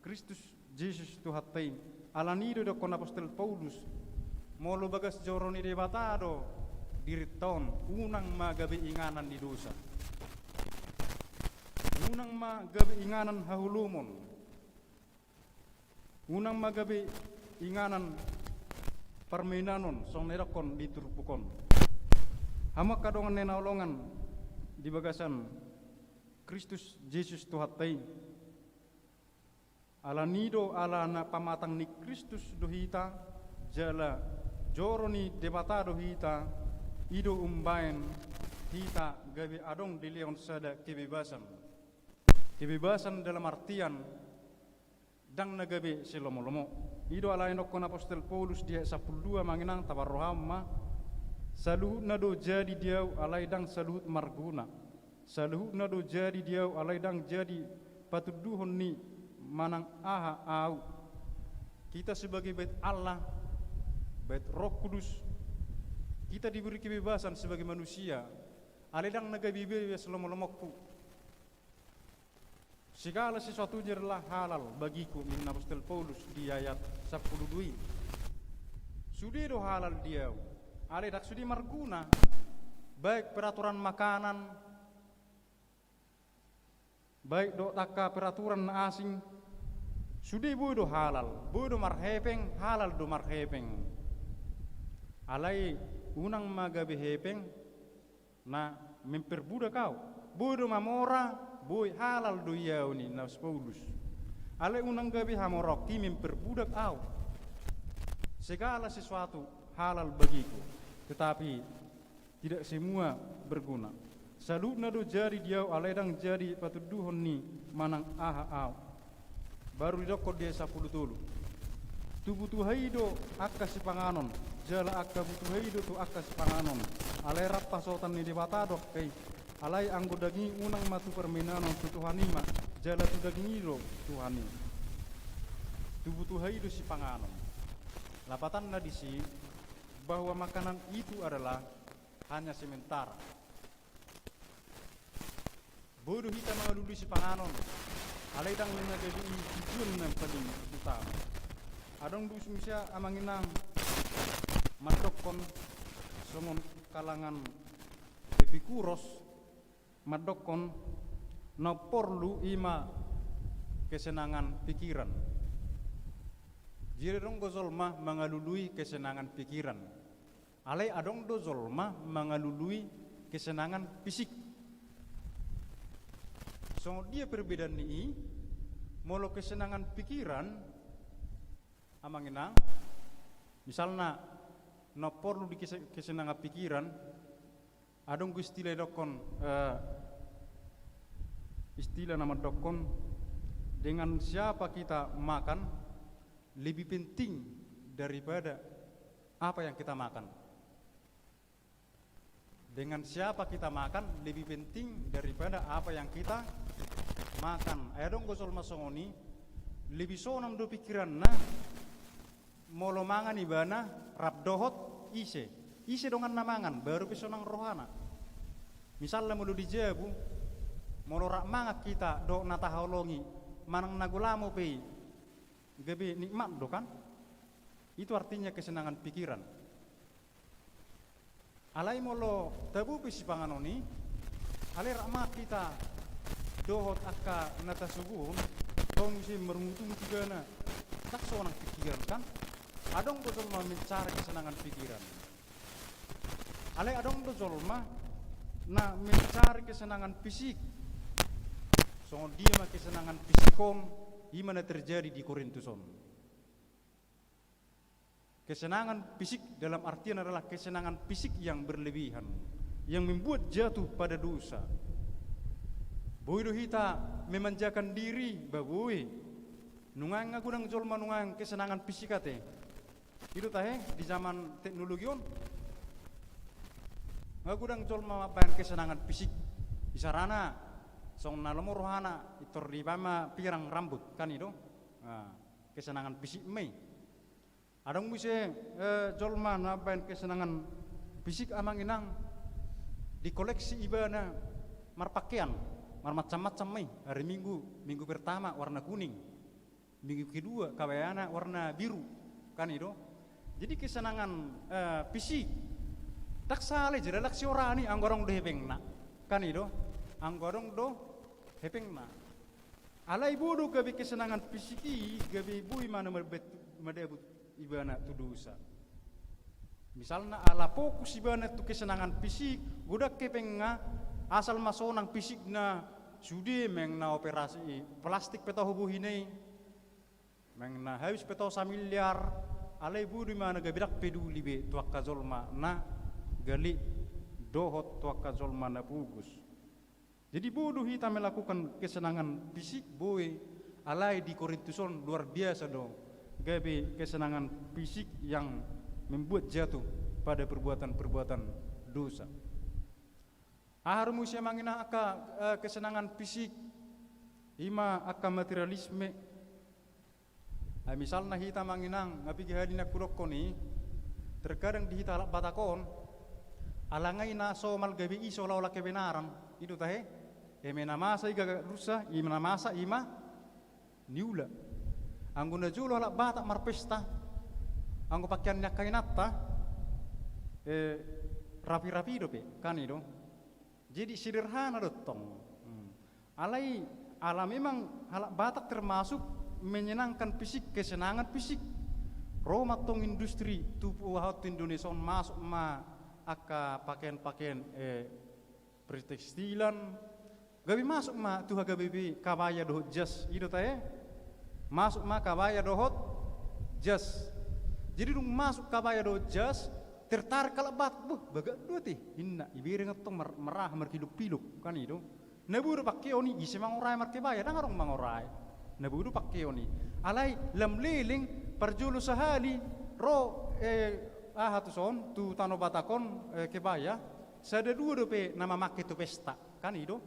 Kristus Jesus Tuhanta i, alani i do didokkon apostel Paulus, molo bagas joro ni Debata do dirinta on, unang ma gabe inganan ni dosa, unang ma gabe inganan haholomon, unang ma gabe inganan parmainanon, songon na didokkon di turpuk on. Hamu angka dongan na hinaholongan di bagasan Kristus Jesus Tuhanta i. Alani i do, ala na pamatang ni Kristus do hita, jala joro ni Debata do hita, i do umbahen hita gabe adong dilehon sada kebebasan. Kebebasan dalam artian ndang na gabe silomolomo. I do ala na didokkon apostel Paulus di ayat sampulu dua, amang inang, taparrohahon ma, saluhutna do jadi di ahu alai ndang saluhut marguna. Saluhutna do jadi di ahu alai ndang jadi patunduhon ni manang aha ahu. Kita sebagai bait Allah, bait Roh Kudus, kita diberi kebebasan sebagai manusia, alai ndang na gabe bebas lomolomongku. Segala sesuatunya adalah halal bagiku, ninna apostel Paulus di ayat sampulu dua i. Sude do halal di ahu, alai ndang sude marguna, baik peraturan makanan, baik dohot angka peraturan na asing, Sude boi do halal, boi do marhepeng, halal do marhepeng. Alai unang ma gabe hepeng na memperbudak au. Boi do mamora, boi, halal do i au, ninna si Paulus. Alai unang gabe hamoraonki memperbudak au. Segala sesuatu halal bagiku, tetapi tidak semua berguna. Saluhutna do jadi di au, alai ndang jadi patunduhon ni manang aha au. Baru didokkon di ayat sampulu tolu: Tu butuha i do angka sipanganon, jala angka butuha i do tu angka sipanganon. Alai rap hasohotan ni Debata do angka i. Alai anggo daging i, unang ma tu parmenanon, tu Tuhan i ma, jala tu daging i do Tuhan i. Tu butuha i do sipanganon. Lapatanna disi bahwa makanan itu adalah hanya sementara. Boi do hita mangalului sipanganon, alai ndang na gabe i tujuan na paling utama. Adong do muse, amang inang, mandokkon songon kalangan Epikuros, mandokkon na porlu i ma kesenangan pikiran. Jadi adong do jolma mangalului kesenangan pikiran. Alai adong do jolma mangalului kesenangan fisik. Songon dia perbedaan ni i? Molo kesenangan pikiran, amang inang, misalna na porlu di kese-, kesenangan pikiran, adong do istilah dokkon, eh, istilah na mandokkon, dengan siapa kita makan lebih penting daripada apa yang kita makan. Dengan siapa kita makan lebih penting daripada apa yang kita makan. Ai adong do jolma songon i, lebih sonang do pikiranna molo mangan ibana rap dohot ise. Ise donganna mangan, baru pe sonang rohana. Misalna molo di jabu, molo rap mangan hita dohot na tahaholongi, manang na golamo pe i, gabe nikmat do kan? Itu artinya kesenangan pikiran. Alai molo tabo pe sipanganon i, alai rap mangan hita dohot angka na tasuguhon, tong muse marungutungut ibana, ndang sonang pikiran kan? Adong do jolma mencari kesenangan pikiran. Alai adong do jolma na mencari kesenangan fisik. Songon dia ma kesenangan fisik on? I ma na terjadi di Korintus on. Kesenangan fisik dalam artian adalah kesenangan fisik yang berlebihan, yang membuat jatuh pada dosa. Boi do hita memanjakan diri, ba boi. Nunga nga godang jolma nunga kesenangan fisik ate. I do tahe di zaman teknologi on. Nga godang jolma mambaen kesenangan fisik. Isarana, songon na lomo rohana, pintor dibaen ma pirang rambut, kan i do? Nah, kesenangan fisik ma i. Adong muse, eh, jolma na mambaen kesenangan fisik, amang inang, di koleksi ibana marpakean, marmacam-macam ma i. Hari Minggu, Minggu pertama warna kuning, Minggu kedua kabayana warna biru, kan i do? Jadi kesenangan, eh, fisik, ndang sala i jala ndang siorani anggo adong do hepengna, kan i do? Anggo adong do hepengna. Alai boi do gabe kesenangan fisik i, gabe boi ma na mabet-, madabut ibana tu dosa. Misalna ala fokus ibana tu kesenangan fisik, godang hepengna, asal ma sonang fisikna, sude meng na operasi plastik pe taho bohina i, meng na habis pe taho samiliar, alai boi do ibana gabe ndang peduli be tu angka jolma na gale dohot tu angka jolma na pogos. Jadi boi do hita melakukan kesenangan fisik, boi, alai di Korintus on luar biasa do gabe kesenangan fisik yang membuat jatuh pada perbuatan-perbuatan dosa. Aha do muse, amang inang, angka, eh, kesenangan fisik? I ma angka materialisme. Ai misalna hita, amang inang, nga piga hali na hudokkon i, terkadang di hita halak Batak on, ala nga i na somal gabe i so laho-laho kebenaran, i do tahe. Eme na masa i gagak dosa, eme na masa i ma niula. Anggo na jolo halak Batak marpesta, anggo pakean ni angka inanta, eh, rapi-rapi dope, kan i do. Jadi sederhana do tong. Hmm. Alai, ala memang halak Batak termasuk menyenangkan fisik, kesenangan fisik. Ro ma tong industri tu, aha, tu Indonesia on, masuk ma angka pakean-pakean, eh, pertekstilan, gabe masuk ma tu H K B P kabaya dohot jas, i do tahe. Masuk ma kabaya dohot jas. Jadi dung masuk kabaya dohot jas, tertarik halak Batak, "Buh, bagak do ate," ninna, ibereng tong mar-, marhaha marhilop-hilop, kan i do. Na boi do pakeon i, ise mangorai markebaya, ndang adong mangorai. Na boi do pakeon i. Alai lam leleng, parjolo sahali ro, eh, aha, tuson, tu Tano Batak on, eh, kebaya, sada dua dope na mamake tu pesta, kan i do.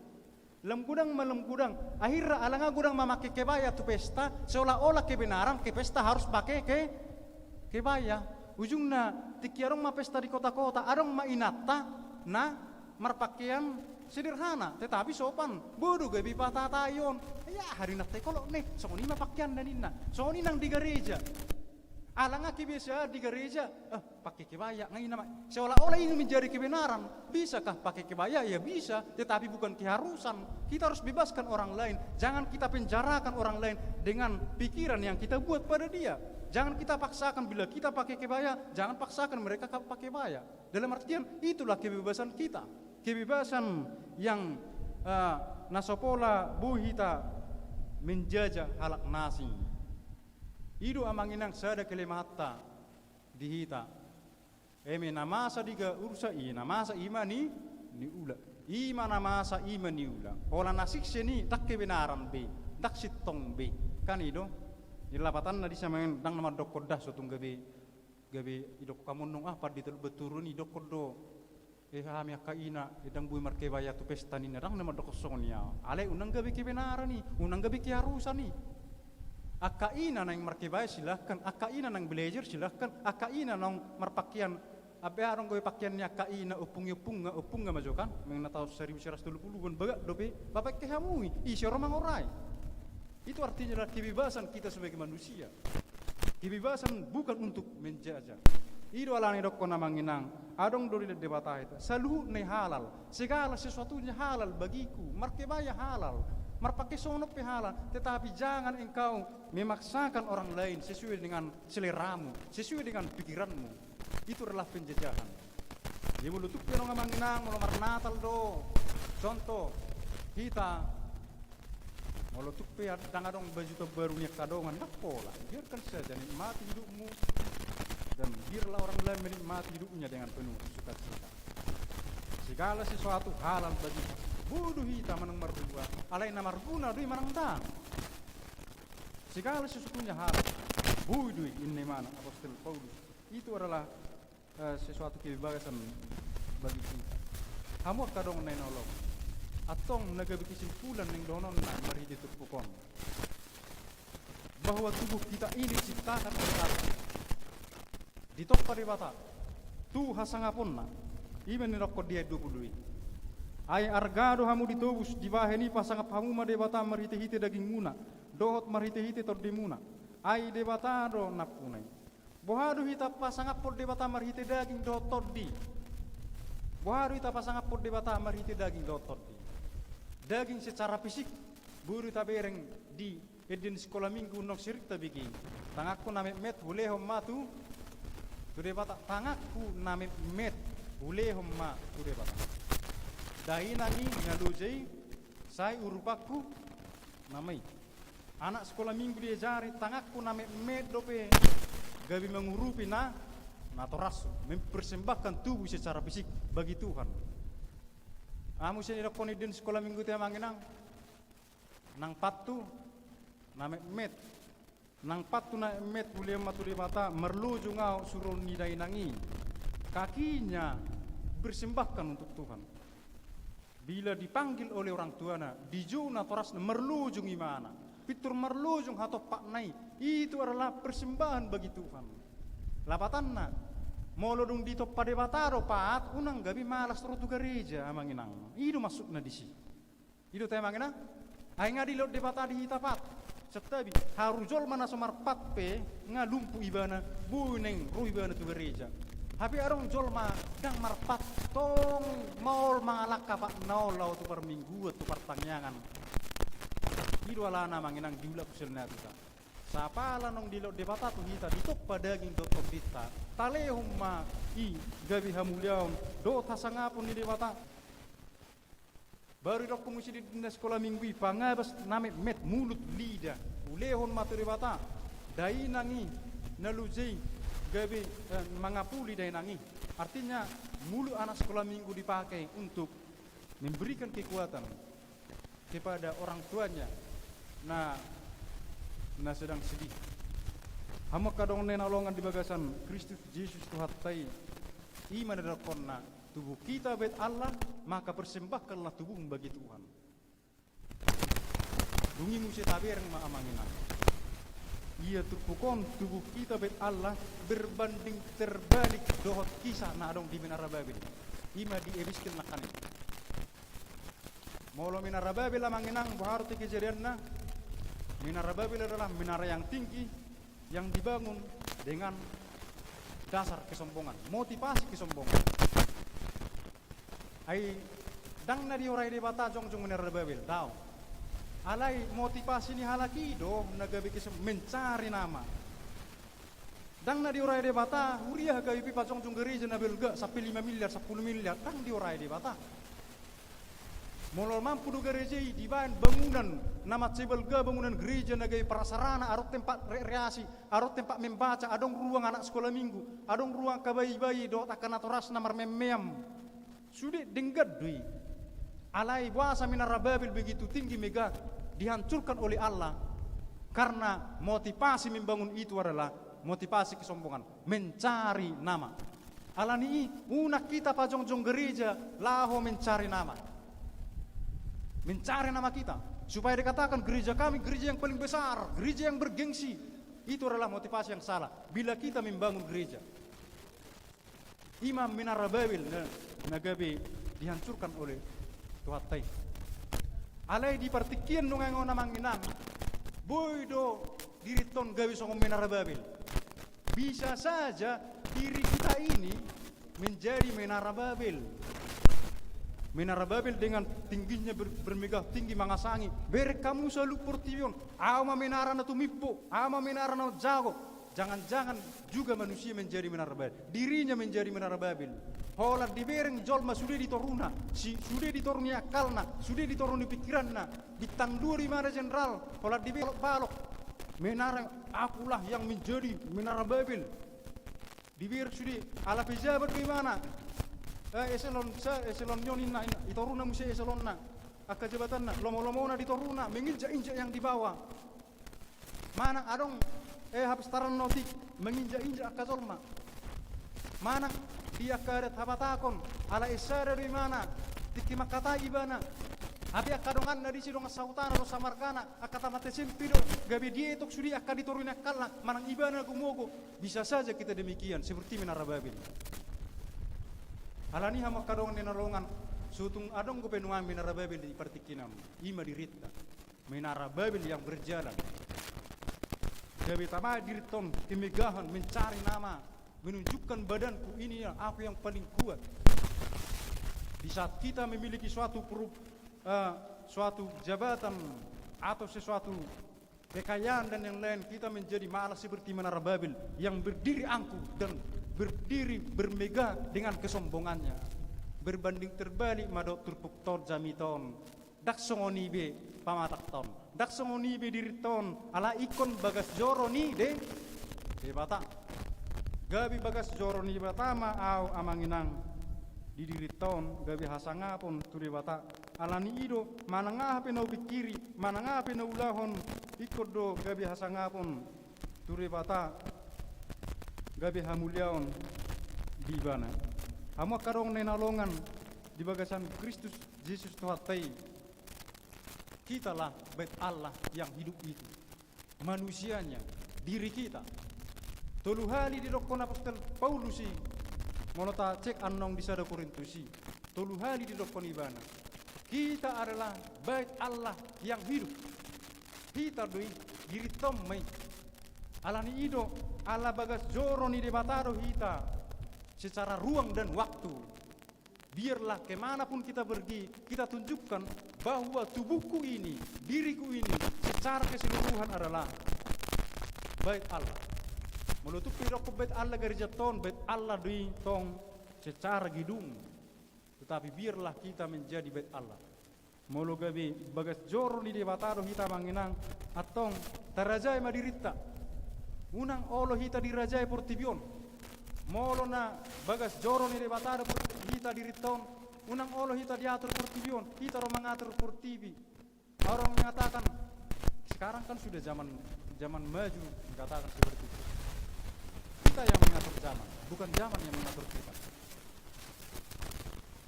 Lam godang ma, lam godang. Akhirna ala nga godang mamake kebaya tu pesta, seolah-olah kebenaran ke pesta harus pake ke, kebaya. Ujungna, tingki adong ma pesta di kota-kota, adong ma inanta na marpakean sederhana, tetapi sopan. Boi do gabe patahon, "Ia, hari nanta i kolok ne, songon i ma pakeanna," ninna. Songon i nang di gareja. Ala nga kebiasaan di gareja, "Eh, pake kebaya," nga ninna ma. Seolah-olah ini menjadi kebenaran. Bisakah pake kebaya? Ya bisa, tetapi bukan keharusan. Kita harus bebaskan orang lain. Jangan kita penjarakan orang lain dengan pikiran yang kita buat pada dia. Jangan kita paksakan, bila kita pake kebaya, jangan paksakan mereka ka-, pake kebaya. Dalam artian, itulah kebebasan kita. Kebebasan yang, eh, na so pola boi hita menjajah halak na asing. I do, amang inang, sada kelemahanta di hita. Eme na masa di gareja, i na masa i ma ni, niula. I ma na masa i ma niula. Pola na singkop i ndang kebenaran be, ndang sintong be. Kan i do. Di lapatanna disi, amang inang, ndang na mandokkon da so tung gabe, gabe didok hamu nang, ah, pandita Lumban Toru on, didokkon do, eh, hami angka ina, eh, ndang boi markebaya tu pesta, ninna, ndang na mandokkon songon i ahu. Alai unang gabe kebenaran i, unang gabe keharusan i. Angka ina naeng markebaya, silahkan. Angka ina naeng belajar, silahkan. Angka ina naeng marpakean, abe adong gabe pakean ni angka ina, ompung i, ompung nga, ompung nga ma jo kan, memang na taon saribu seratus tolu puluhan, bagak dope, bapak ke hamu i, ise ro mangorai. Itu artinya adalah kebebasan kita sebagai manusia. Kebebasan bukan untuk menjajah. I do alana didokkon, amang inang, adong do di Debata hita, saluhutna i halal, segala sesuatunya halal bagiku, markebaya halal, marpake songon on pe halal, tetapi jangan engkau memaksakan orang lain sesuai dengan seleramu, sesuai dengan pikiranmu. Itu adalah penjajahan. Jadi molo tung pe adong, amang inang, molo marnatal do, contoh, hita, molo tung pe ad-, ndang adong baju terbaru ni angka dongan, ndang pola. Biarkan saja, nikmati hidupmu, dan biarlah orang lain menikmati hidupnya dengan penuh sukacita. Segala sesuatu halal bagi, boi do hita manang marhua, alai na marguna do i manang ndang. Segala sesuatunya halal, boi do i, ninna imana Apostel Paulus. Itu adalah, eh, sesuatu kebebasan bagi kita. Hamu angka dongan na hinaholongan, antong na gabe kesimpulan naeng dohononna marhite turpuk on, bahwa tubuh kita ini diciptakan oleh Allah, ditompa Debata tu hasangaponna. I ma na nidokkon di ayat dua pulu i. Ai arga do hamu ditobus, dibahen i pasangap hamu ma Debata marhitehite dagingmuna dohot marhitehite tondimuna. Ai Debata do nampuna i. Boha do hita pasangaphon Debata marhite daging dohot tondi? Boha do hita pasangaphon Debata marhite daging dohot tondi? Daging secara fisik, boi do tabereng di ende ni sikola minggu naung sering tabege i. Tanganku na metmet hulehon ma tu, tu Debata. Tanganku na metmet hulehon ma tu Debata. Dainang i na loja i, sai urupanku nama i. Anak sikola minggu diajari, tanganku na metmet dope gabe mangurupi na, natorasku, mempersembahkan tubuh secara fisik bagi Tuhan. Aha muse na nidokkon ende ni sikola minggu te, amang inang? Nang pathu na metmet. Nang pathu na metmet hulehon ma tu Debata, marlojong ahu suruon ni dainang i. Kakinya bersembahkan untuk Tuhan. Bila dipanggil oleh orang tuana, dijou natorasna, marlojong imana. Pintor marlojong hatompakna i. Itu adalah persembahan bagi Tuhan. Lapatanna, molo dung ditompa Debata do paat, unang gabe malas ro tu gareja, amang inang. I do maksudna disi. I do tahe, amang inang? Ai nga dilehon Debata di hita paat. Santabi, haru jolma na so marpaat pe, nga lumpu ibana, boi naeng ro ibana tu gareja. Hape adong jolma ndang marpaat, tong maol mangalangka paatna on laho tu parmingguan, tu partangiangan. I do alana, amang inang, diulak tu sel na tuta. Sapala naung dilehon Debata tu hita, ditompa daging dohot tondinta, talehon ma i gabe hamuliaon dohot hasangapon ni Debata. Baru didokkon muse di na sikola minggu i, pangabas na metmet mulut lidah, ulehon ma tu Debata dainang i, na lojei gabe, eh, mangapuli dainang i. Artinya, mulut anak sikola minggu dipakai untuk memberikan kekuatan kepada orang tuanya na, na sedang sedih. Hamu angka dongan na hinaholongan di bagasan Kristus Jesus Tuhanta i, i ma na didokkonna, tubuh kita bait Allah, maka persembahkanlah tubuhmu bagi Tuhan. Dung i muse tabereng ma amang inang. Ia turpuk on tubuh kita bait Allah berbanding terbalik dohot kisah na adong di Menara Babel. I ma di Ezekiel nangkaning. Molo Menara Babel amang inang, boha do ate kejadianna? Menara Babel adalah menara yang tinggi yang dibangun dengan dasar kesombongan, motivasi kesombongan. Ai ndang na diorai Debata jongjong Menara Babel, daong. Alai motivasi ni halak i do na gabe kesom-, mencari nama. Ndang na diorai Debata, huria gabe pe pajongjong gareja na balga sampe lima miliar, sampulu miliar, ndang diorai Debata. Molo mampu do gareja i dibaen bangunan na mansai balga, bangunan gareja na gabe prasarana, adong tempat rekreasi, adong tempat membaca, adong ruang anak sikola minggu, adong ruang angka bayi-bayi dohot angka natorasna marmeam-meam. Sude denggan do i. Alai boasa Menara Babel begitu tinggi megah dihancurkan oleh Allah? Karena motivasi membangun itu adalah motivasi kesombongan, mencari nama. Alani i, unang hita pajongjong gareja laho mencari nama. Mencari nama kita. Supaya dikatakan gereja kami gereja yang paling besar, gereja yang bergengsi. Itu adalah motivasi yang salah. Bila kita membangun gereja, i ma Menara Babel na, na gabe dihancurkan oleh Tuhanta i. Alai di partingkian nuaeng on amang inang, boi do dirinta on gabe songon Menara Babel. Bisa saja diri kita ini menjadi Menara Babel. Menara Babel dengan tingginya ber-, bermegah tinggi mangasangi. Bereng hamu saluhut portibi on. Ahu ma menara na tumimbo, ahu ma menara na jago. Jangan-jangan juga manusia menjadi Menara Babel. Dirinya menjadi Menara Babel. Holan dibereng jolma sude di toruna, si-, sude di toru ni akkalna, sude di toru ni pikiranna. Bintang dua do ibana jenderal, holan dibereng balok-balok. Menara, akulah yang menjadi Menara Babel. Dibereng sude, ala pejabat do ibana. Eh, eselon sa, eselon ni on inna, inna, i toruna muse eselonna. Angka jabatanna, lomo-lomona di toruna, menginjak-injak yang di bawah. Manang adong, eh, hapostaran na otik, menginjak-injak angka jolma. Manang di angka adat habatahon, ala es sada do ibana, tingki mangkatai ibana. Hape angka donganna disi, dongan sahutana, dongan samargana, angka tamat S M P do, gabe dietong sude angka di toru ni akkalna, manang ibana gumogo. Bisa saja kita demikian, seperti Menara Babel. Alani i hamu angka dongan na hinaholongan, so tung adong dope nuaeng Menara Babel di partingkian on, i ma dirinta. Menara Babel yang berjalan. Gabe tama dirinta on kemegahan, mencari nama, menunjukkan badanku ini ya, aku yang paling kuat. Di saat kita memiliki suatu peru-, eh, suatu jabatan atau sesuatu kekayaan dan yang lain, kita menjadi malah seperti Menara Babel yang berdiri angkuh dan berdiri bermegah dengan kesombongannya. Berbanding terbalik ma dohot turpukta on, jamita on. Ndang songon i be pamatangta on, ndang songon i be dirinta on, ala ingkon bagas joro ni De-, Debata. Gabe bagas joro ni Debata ma ahu amang inang di dirinta on, gabe hasangapon tu Debata. Alani i do, manang aha pe na hupingkiri, manang aha pe na huulahon, ingkon do gabe hasangapon tu Debata, gabe hamuliaon di Ibana. Hamu angka dongan na hinaholongan di bagasan Kristus Jesus Tuhanta i, kitalah bait Allah yang hidup itu. Manusianya, diri kita. Tolu hali didokkon apostel Paulus i, molo tacek annon di sada Korintus i. Tolu hali didokkon ibana. Kita adalah bait Allah yang hidup. Hita do i, dirinta on ma i. Alani i do, ala bagas joro ni Debata do hita secara ruang dan waktu. Biarlah kemanapun kita pergi, kita tunjukkan bahwa tubuhku ini, diriku ini, secara keseluruhan adalah Bait Allah. Molo tung pe didokkon bait Allah gareja on, bait Allah do i tong secara gedung. Tetapi biarlah kita menjadi bait Allah. Molo gabe bagas joro ni Debata do hita, amang inang, antong tarajai ma dirinta. Unang olo hita dirajai portibi on. Molo na bagas joro ni Debata do por-, hita dirinta on, unang olo hita diatur portibi on. Hita do mangatur portibi. Orang mengatakan, sekarang kan sudah zaman, zaman maju, mengatakan seperti itu. Kita yang mengatur zaman, bukan zaman yang mengatur kita.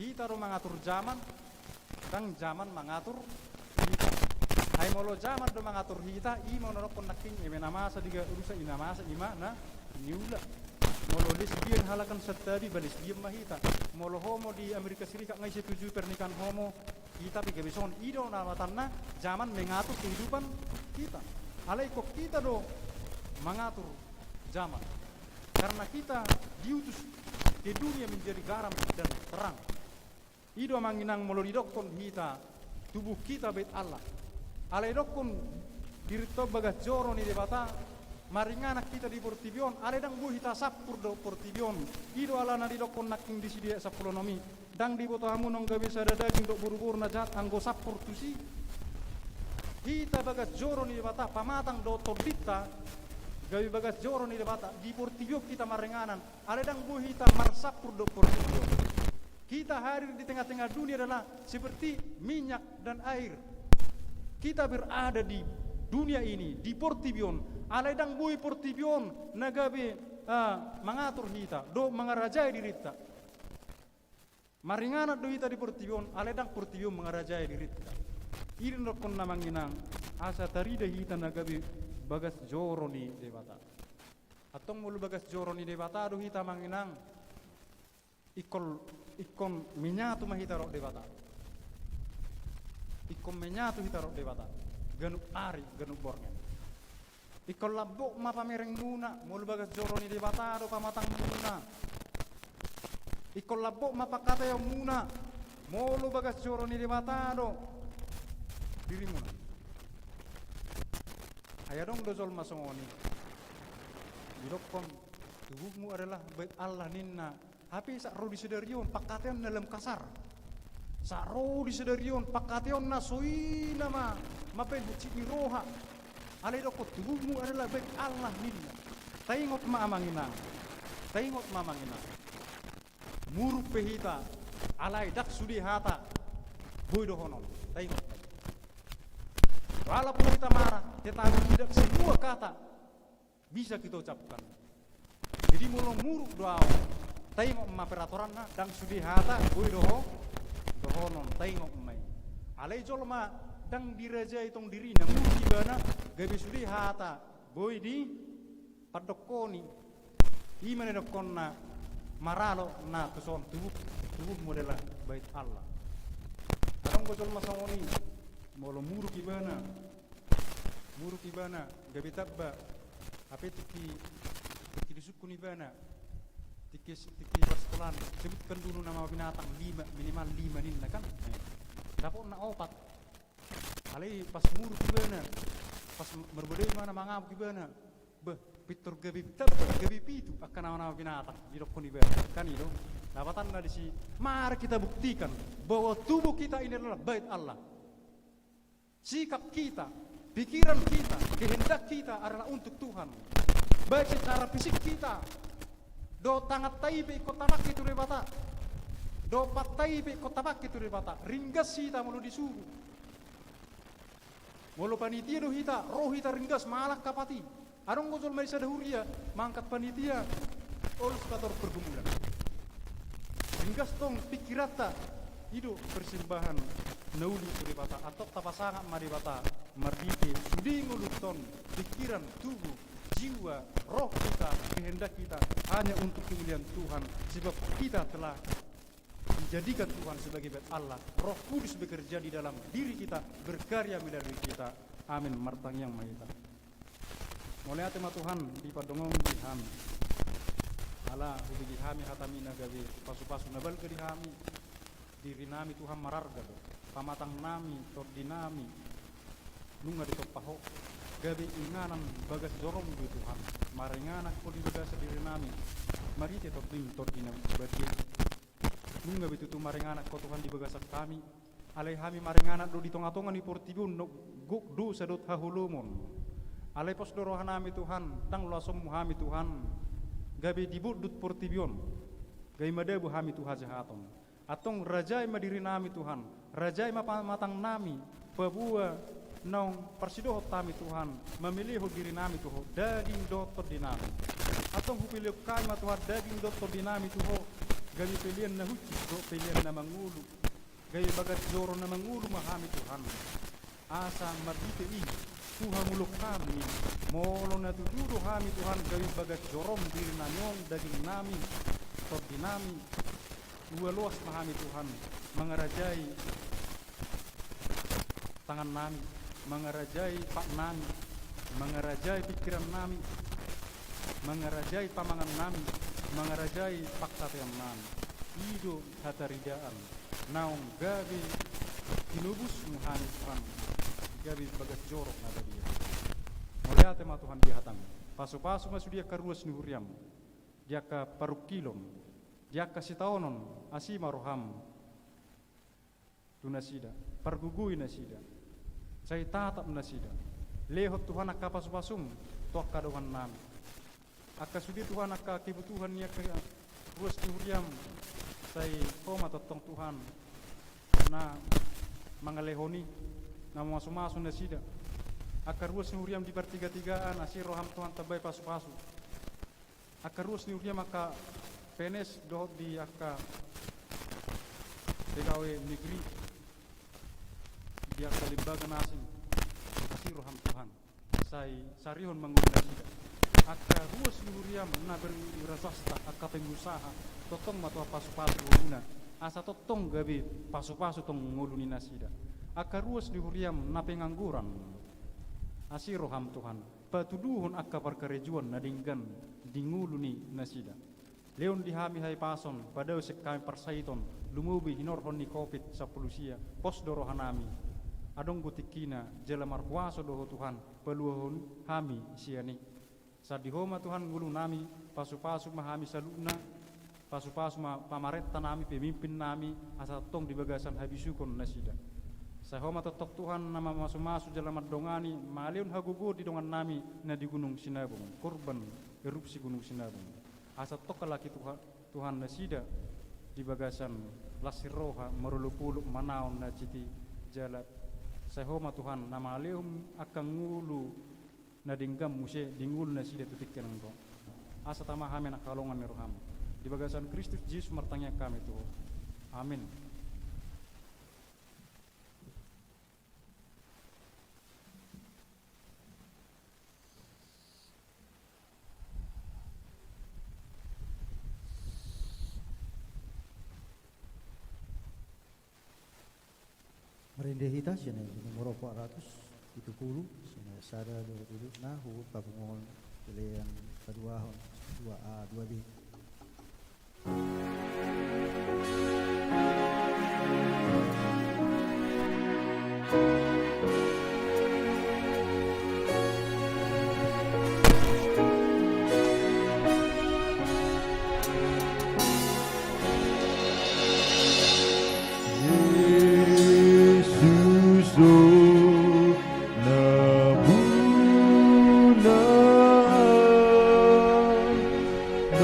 Hita do mangatur zaman, ndang zaman mangatur hita. Ai molo zaman do mangatur hita, i ma na dokkon nangkin, eme na masa diga rusak, i na masa, i ma na niula. Molo lesbian halak an santabi, ba lesbian ma hita. Molo homo di Amerika Serikat nunga disetujui pernikahan homo, hita pe gabe songon i. I do na lapatanna, zaman mengatur kehidupan kita. Alai ingkon hita do mangatur zaman. Karena kita diutus ke dunia menjadi garam dan terang. I do, amang inang, molo didokkon hita tubuh hita bait Allah. Alai didokkon dirinta on bagas joro ni Debata, maringanan hita di portibi on, alai ndang boi hita sampur dohot portibi on. I do alana didokkon nangkin disi di ayat sampulu onom i. Ndang diboto hamu naung gabe sada daging dohot boruboru na jahat anggo sampur tusi? Hita bagas joro ni Debata, pamatang dohot tondinta, gabe bagas joro ni Debata, di portibi on hita maringanan, alai ndang boi hita marsampur dohot portibi on. Kita hadir di tengah-tengah dunia adalah seperti minyak dan air. Kita berada di dunia ini, di portibi on, alai ndang boi portibi on na gabe, ah, mangatur hita dohot mangarajai dirinta. Maringanan do hita di portibi on, alai ndang portibi on mangarajai dirinta. I do na dokkon, amang inang, asa tarida hita na gabe bagas joro ni Debata. Antong molo bagas joro ni Debata do hita, amang inang, ingkon, ingkon menyatu ma hita dohot Debata. Ingkon menyatu hita dohot Debata. Ganup ari, ganup borngin. Ingkon lambok ma pamerengmuna, molo bagas joro ni Debata do pamatangmuna. Ingkon lambok ma pangkataionmuna, molo bagas joro ni Debata do dirimuna. Ai adong do jolma songon i. Didokkon, tubuhmu adalah bait Allah, ninna. Hape sahat ro di sadari on pangkataion na lam kasar. Sahat ro di sadari on pangkataion na so i na ma, mambahen hansit ni roha. Alai didokkon tubuhmu adalah bait Allah, ninna. Taingot ma, amang inang. Taingot ma, amang inang. Muruk pe hita, alai ndang sude hata boi dohonon. Taingot ma. Walaupun kita marah, tetapi tidak semua kata bisa kita ucapkan. Jadi molo muruk do ahu, taingot ma peratoranna, ndang sude hata boi doho-, dohonon, taingot ma i. Alai jolma ndang dirajai tong dirina, muruk ibana, gabe sude hata boi dipandokkoni. I ma na nidokkonna, maralo na tuson tubuh, tubuhmu adalah bait Allah. Adong do jolma songon i, molo muruk ibana, muruk ibana, gabe tamba. Hape tingki, tingki disungkun ibana, tingki, tingki parsakolaan, sebutkan dulu nama binatang lima, minimal lima, ninna kan. Eh, dapotna opat. Alai pas muruk ibana, pas marbodai ibana, mangamuk ibana, bah, pintor gabe tamba, gabe pitu angka nama-nama binatang didokkon ibana. Kan i do lapatanna disi. Mari kita buktikan bahwa tubuh kita ini adalah bait Allah. Sikap kita, pikiran kita, kehendak kita adalah untuk Tuhan. Baik secara fisik kita, dohot tanganta i pe ingkon tapangke tu Debata, dohot patta i pe ingkon tapangke tu Debata. Ringgas hita molo disuru. Molo panitia do hita, ro hita ringgas mangalangka pat i. Adong do jolma di sada huria mangangkat panitia, olo sipator pergumulan. Ringgas tong pikiranta, i do persembahan na uli tu Debata, antong tapasangap ma Debata marhite sude ngolunta on, pikiran, tubuh, jiwa, roh kita, kehendak kita hanya untuk kemuliaan Tuhan, sebab kita telah dijadikan Tuhan sebagai bait Allah, Roh Kudus bekerja di dalam diri kita, berkarya melalui kita. Amin. Martangiang ma hita. Mauliate ma Tuhan, dipardongan di hami. Ala hubege hami hataMi na gabe pasu-pasu na balga di hami. Dirinami Tuhan mararga do. Pamatangnami, tondinami, nunga ditompa Ho. gabe inganan bagas jorom do i Tuhan, maringanan Ho di bagasan diri nami, marhite Tondim Tondi na badia i. Nunga be tutu maringanan Ho Tuhan di bagasan hami, alai hami maringanan do di tonga-tonga ni portibi on, gok dosa dohot haholomon. Alai pos do roha nami Tuhan, ndang loasonMu hami Tuhan, gabe dibondut portibi on, gabe madabu hami tu hajahaton. Antong rajai ma diri nami Tuhan, rajai ma pamatang nami, paboa naung parsidohot hami Tuhan, mamelehon diri nami tu Ho, daging dohot tondi nami. Antong hupelehon hami ma Tuhan daging dohot tondi nami tu Ho, gabe pelean na hunjung dohot pelean na mangolu, gabe bagas joro na mangolu ma hami Tuhan. Asa marhite i, tu hangoluan hami, molo na tutu do hami Tuhan gabe bagas jorom diri nami on, daging nami, tondi nami, ua loas ma hami Tuhan mangarajai tangan nami, mangarajai pat nami, mangarajai pingkiran nami, mangarajai pamangan nami, mangarajai pangkataion nami. I do hataridaan naung gabe tinobusMu hami Tuhan, gabe bagas joro na badia. Mauliate ma Tuhan di hataM. Pasu-pasu ma sude angka ruas ni huriaM di angka parungkilon, di angka sitaonon, asi ma rohaM tu nasida, pargogoi nasida, sai tatap nasida. Lehon Tuhan angka pasu-pasuM tu angka dongan nami. Angka sude Tuhan angka kebutuhan ni angka ruas ni huriaM, sai Ho ma tongtong Tuhan na mangalehon i, na mamasu-masu nasida. Angka ruas ni huriaM di partiga-tigaan, asi rohaM Tuhan tambai pasu-pasu. Angka ruas ni huriaM angka P N S dohot di angka pegawai negeri, di angka lembaga na asing, asi rohaM Tuhan, sai sarihon ma ngolu nasida. Angka ruas ni huriaM na berwiraswasta, angka pengusaha, tongtong ma Tuhan pasu-pasu ngoluna, asa tongtong gabe pasu-pasu tong ngolu ni nasida. Angka ruas ni huriaM na pengangguran, asi rohaM Tuhan, patuduhon angka parkarejoan na denggan di ngolu ni nasida. Lehon di hami hahipason, padao sian hami parsaiton, lumobi hinorhon ni covid sampulu sia, pos do roha nami. Adong do tingkina, jala markuaso do Ho Tuhan, paluahon hami sian i. Sandihon ma Tuhan ngolu nami, pasu-pasu ma hami saluhutna, pasu-pasu ma pamarenta nami, pemimpin nami, asa tong di bagasan habisuhon nasida. Sai Ho ma tongtong Tuhan na mamasu-masu jala mandongani, mangalehon hagogoon di dongan nami na di Gunung Sinabung, korban erupsi Gunung Sinabung. Asa tong halak i Tuhan, Tuhan nasida di bagasan las ni roha, marolop-olop manaon na citi jala. Sai Ho ma Tuhan na mangalehon angka ngolu na denggan muse di ngolu nasida tu tingki on. Asa tama hami nangkaholongan ni roham. Di bagasan Kristus Jesus martangiang hami tu Ho. Amin. Marende hita sian Ayat nomor opat ratus pitu pulu, sian ayat sada, dua pulu, na huhut papunguhon, pelean paduahon, dua A, dua B. Jesus do na buna, na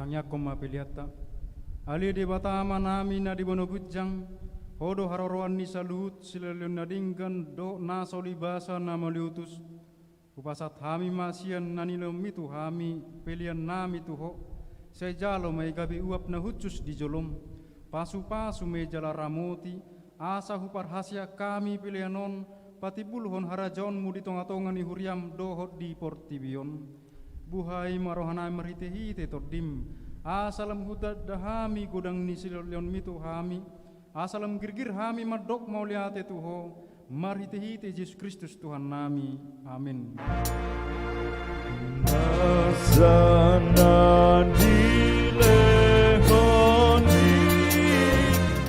Tangiangkon ma peleanta. Ale Debata Amanami na di banua ginjang, Ho do haroroan ni saluhut silehonlehon na denggan dohot nasa ulibasa na mauliutus. Hupasahat hami ma sian na nilehonmi tu hami peleannami tu Ho. Sai jalo ma i gabe uap na hushus di jolom. Pasupasu ma i jala ramoti, asa huparhaseang hami pelean on patimbulhon harajaonmu di tongatonga ni huriam dohot di portibi on. Buhai ma rohanami marhitehite Tondim, asa lam hutanda hami godang ni silehonlehonmi tu hami, asa lam girgir hami mandok mauliate tu Ho, marhitehite Jesus Kristus Tuhannami. Amin. Nasa na dilehonmi,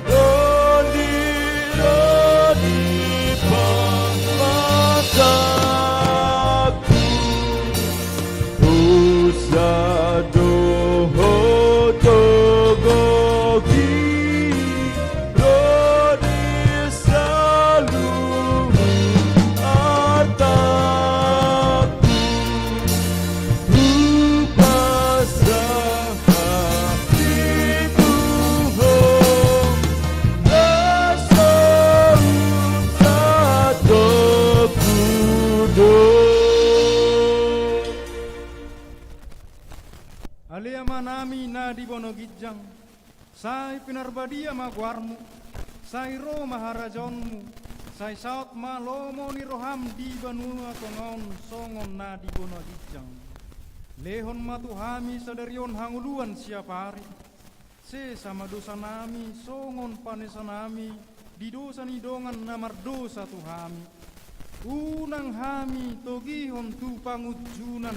Tondi do di pamatangku. Dosa dohot togu i, do di saluhut artangku. Hupasahat i tu Ho, na so umsatongku do. Ale Amanami na di banua ginjang, sai pinarbadia ma goarmu, sai ro ma harajaonmu, sai saut ma lomo ni roham di banua tonga on songon na di banua ginjang. Lehon ma tu hami sadari on hangoluan siapari. Sesa ma dosanami songon panesanami di dosa ni dongan na mardosa tu hami. Unang hami togihon tu pangunjunan,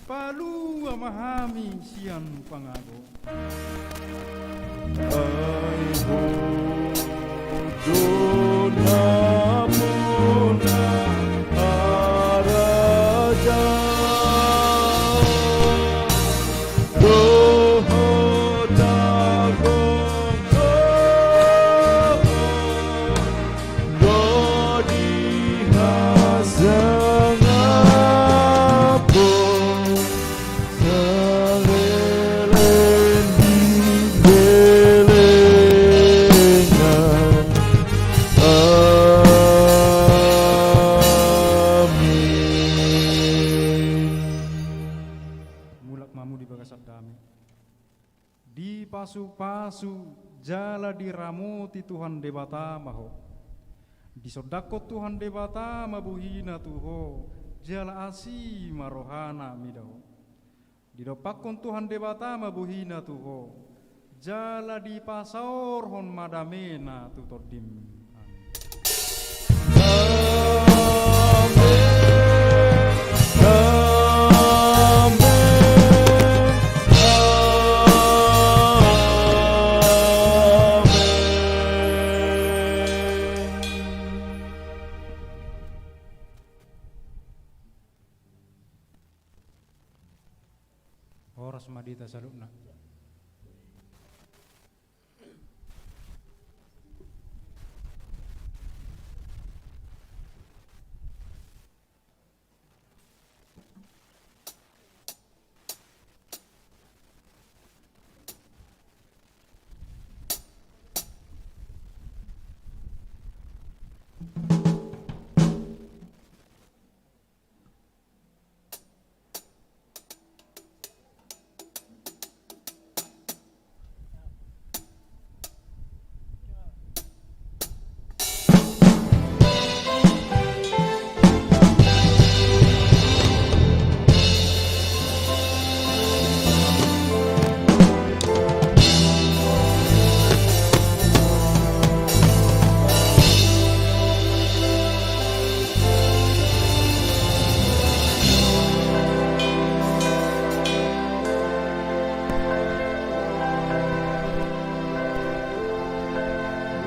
palua ma hami sian pangago. Ai Ho do nampuna harajaon dohot agogoon do di hasangapon saleleng ni lelengna. Amin. Mulak ma hamu di bagasan dame. Dipasupasu jala diramoti Tuhan Debata ma ho. Disondangkon Tuhan Debata ma bohina tu ho, jala asi ma rohana mida ho. Didompakkon Tuhan Debata ma bohina tu ho, jala dipasaorhon ma damena tu tondim. Amin. Horas ma di hita saluhutna.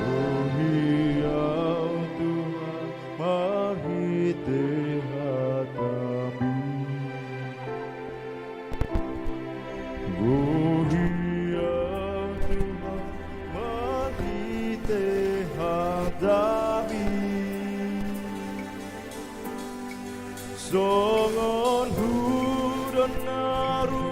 Bohi ahu Tuhan marhite hataMi. Bohi ahu Tuhan marhite hataMi. Songon hudon na ru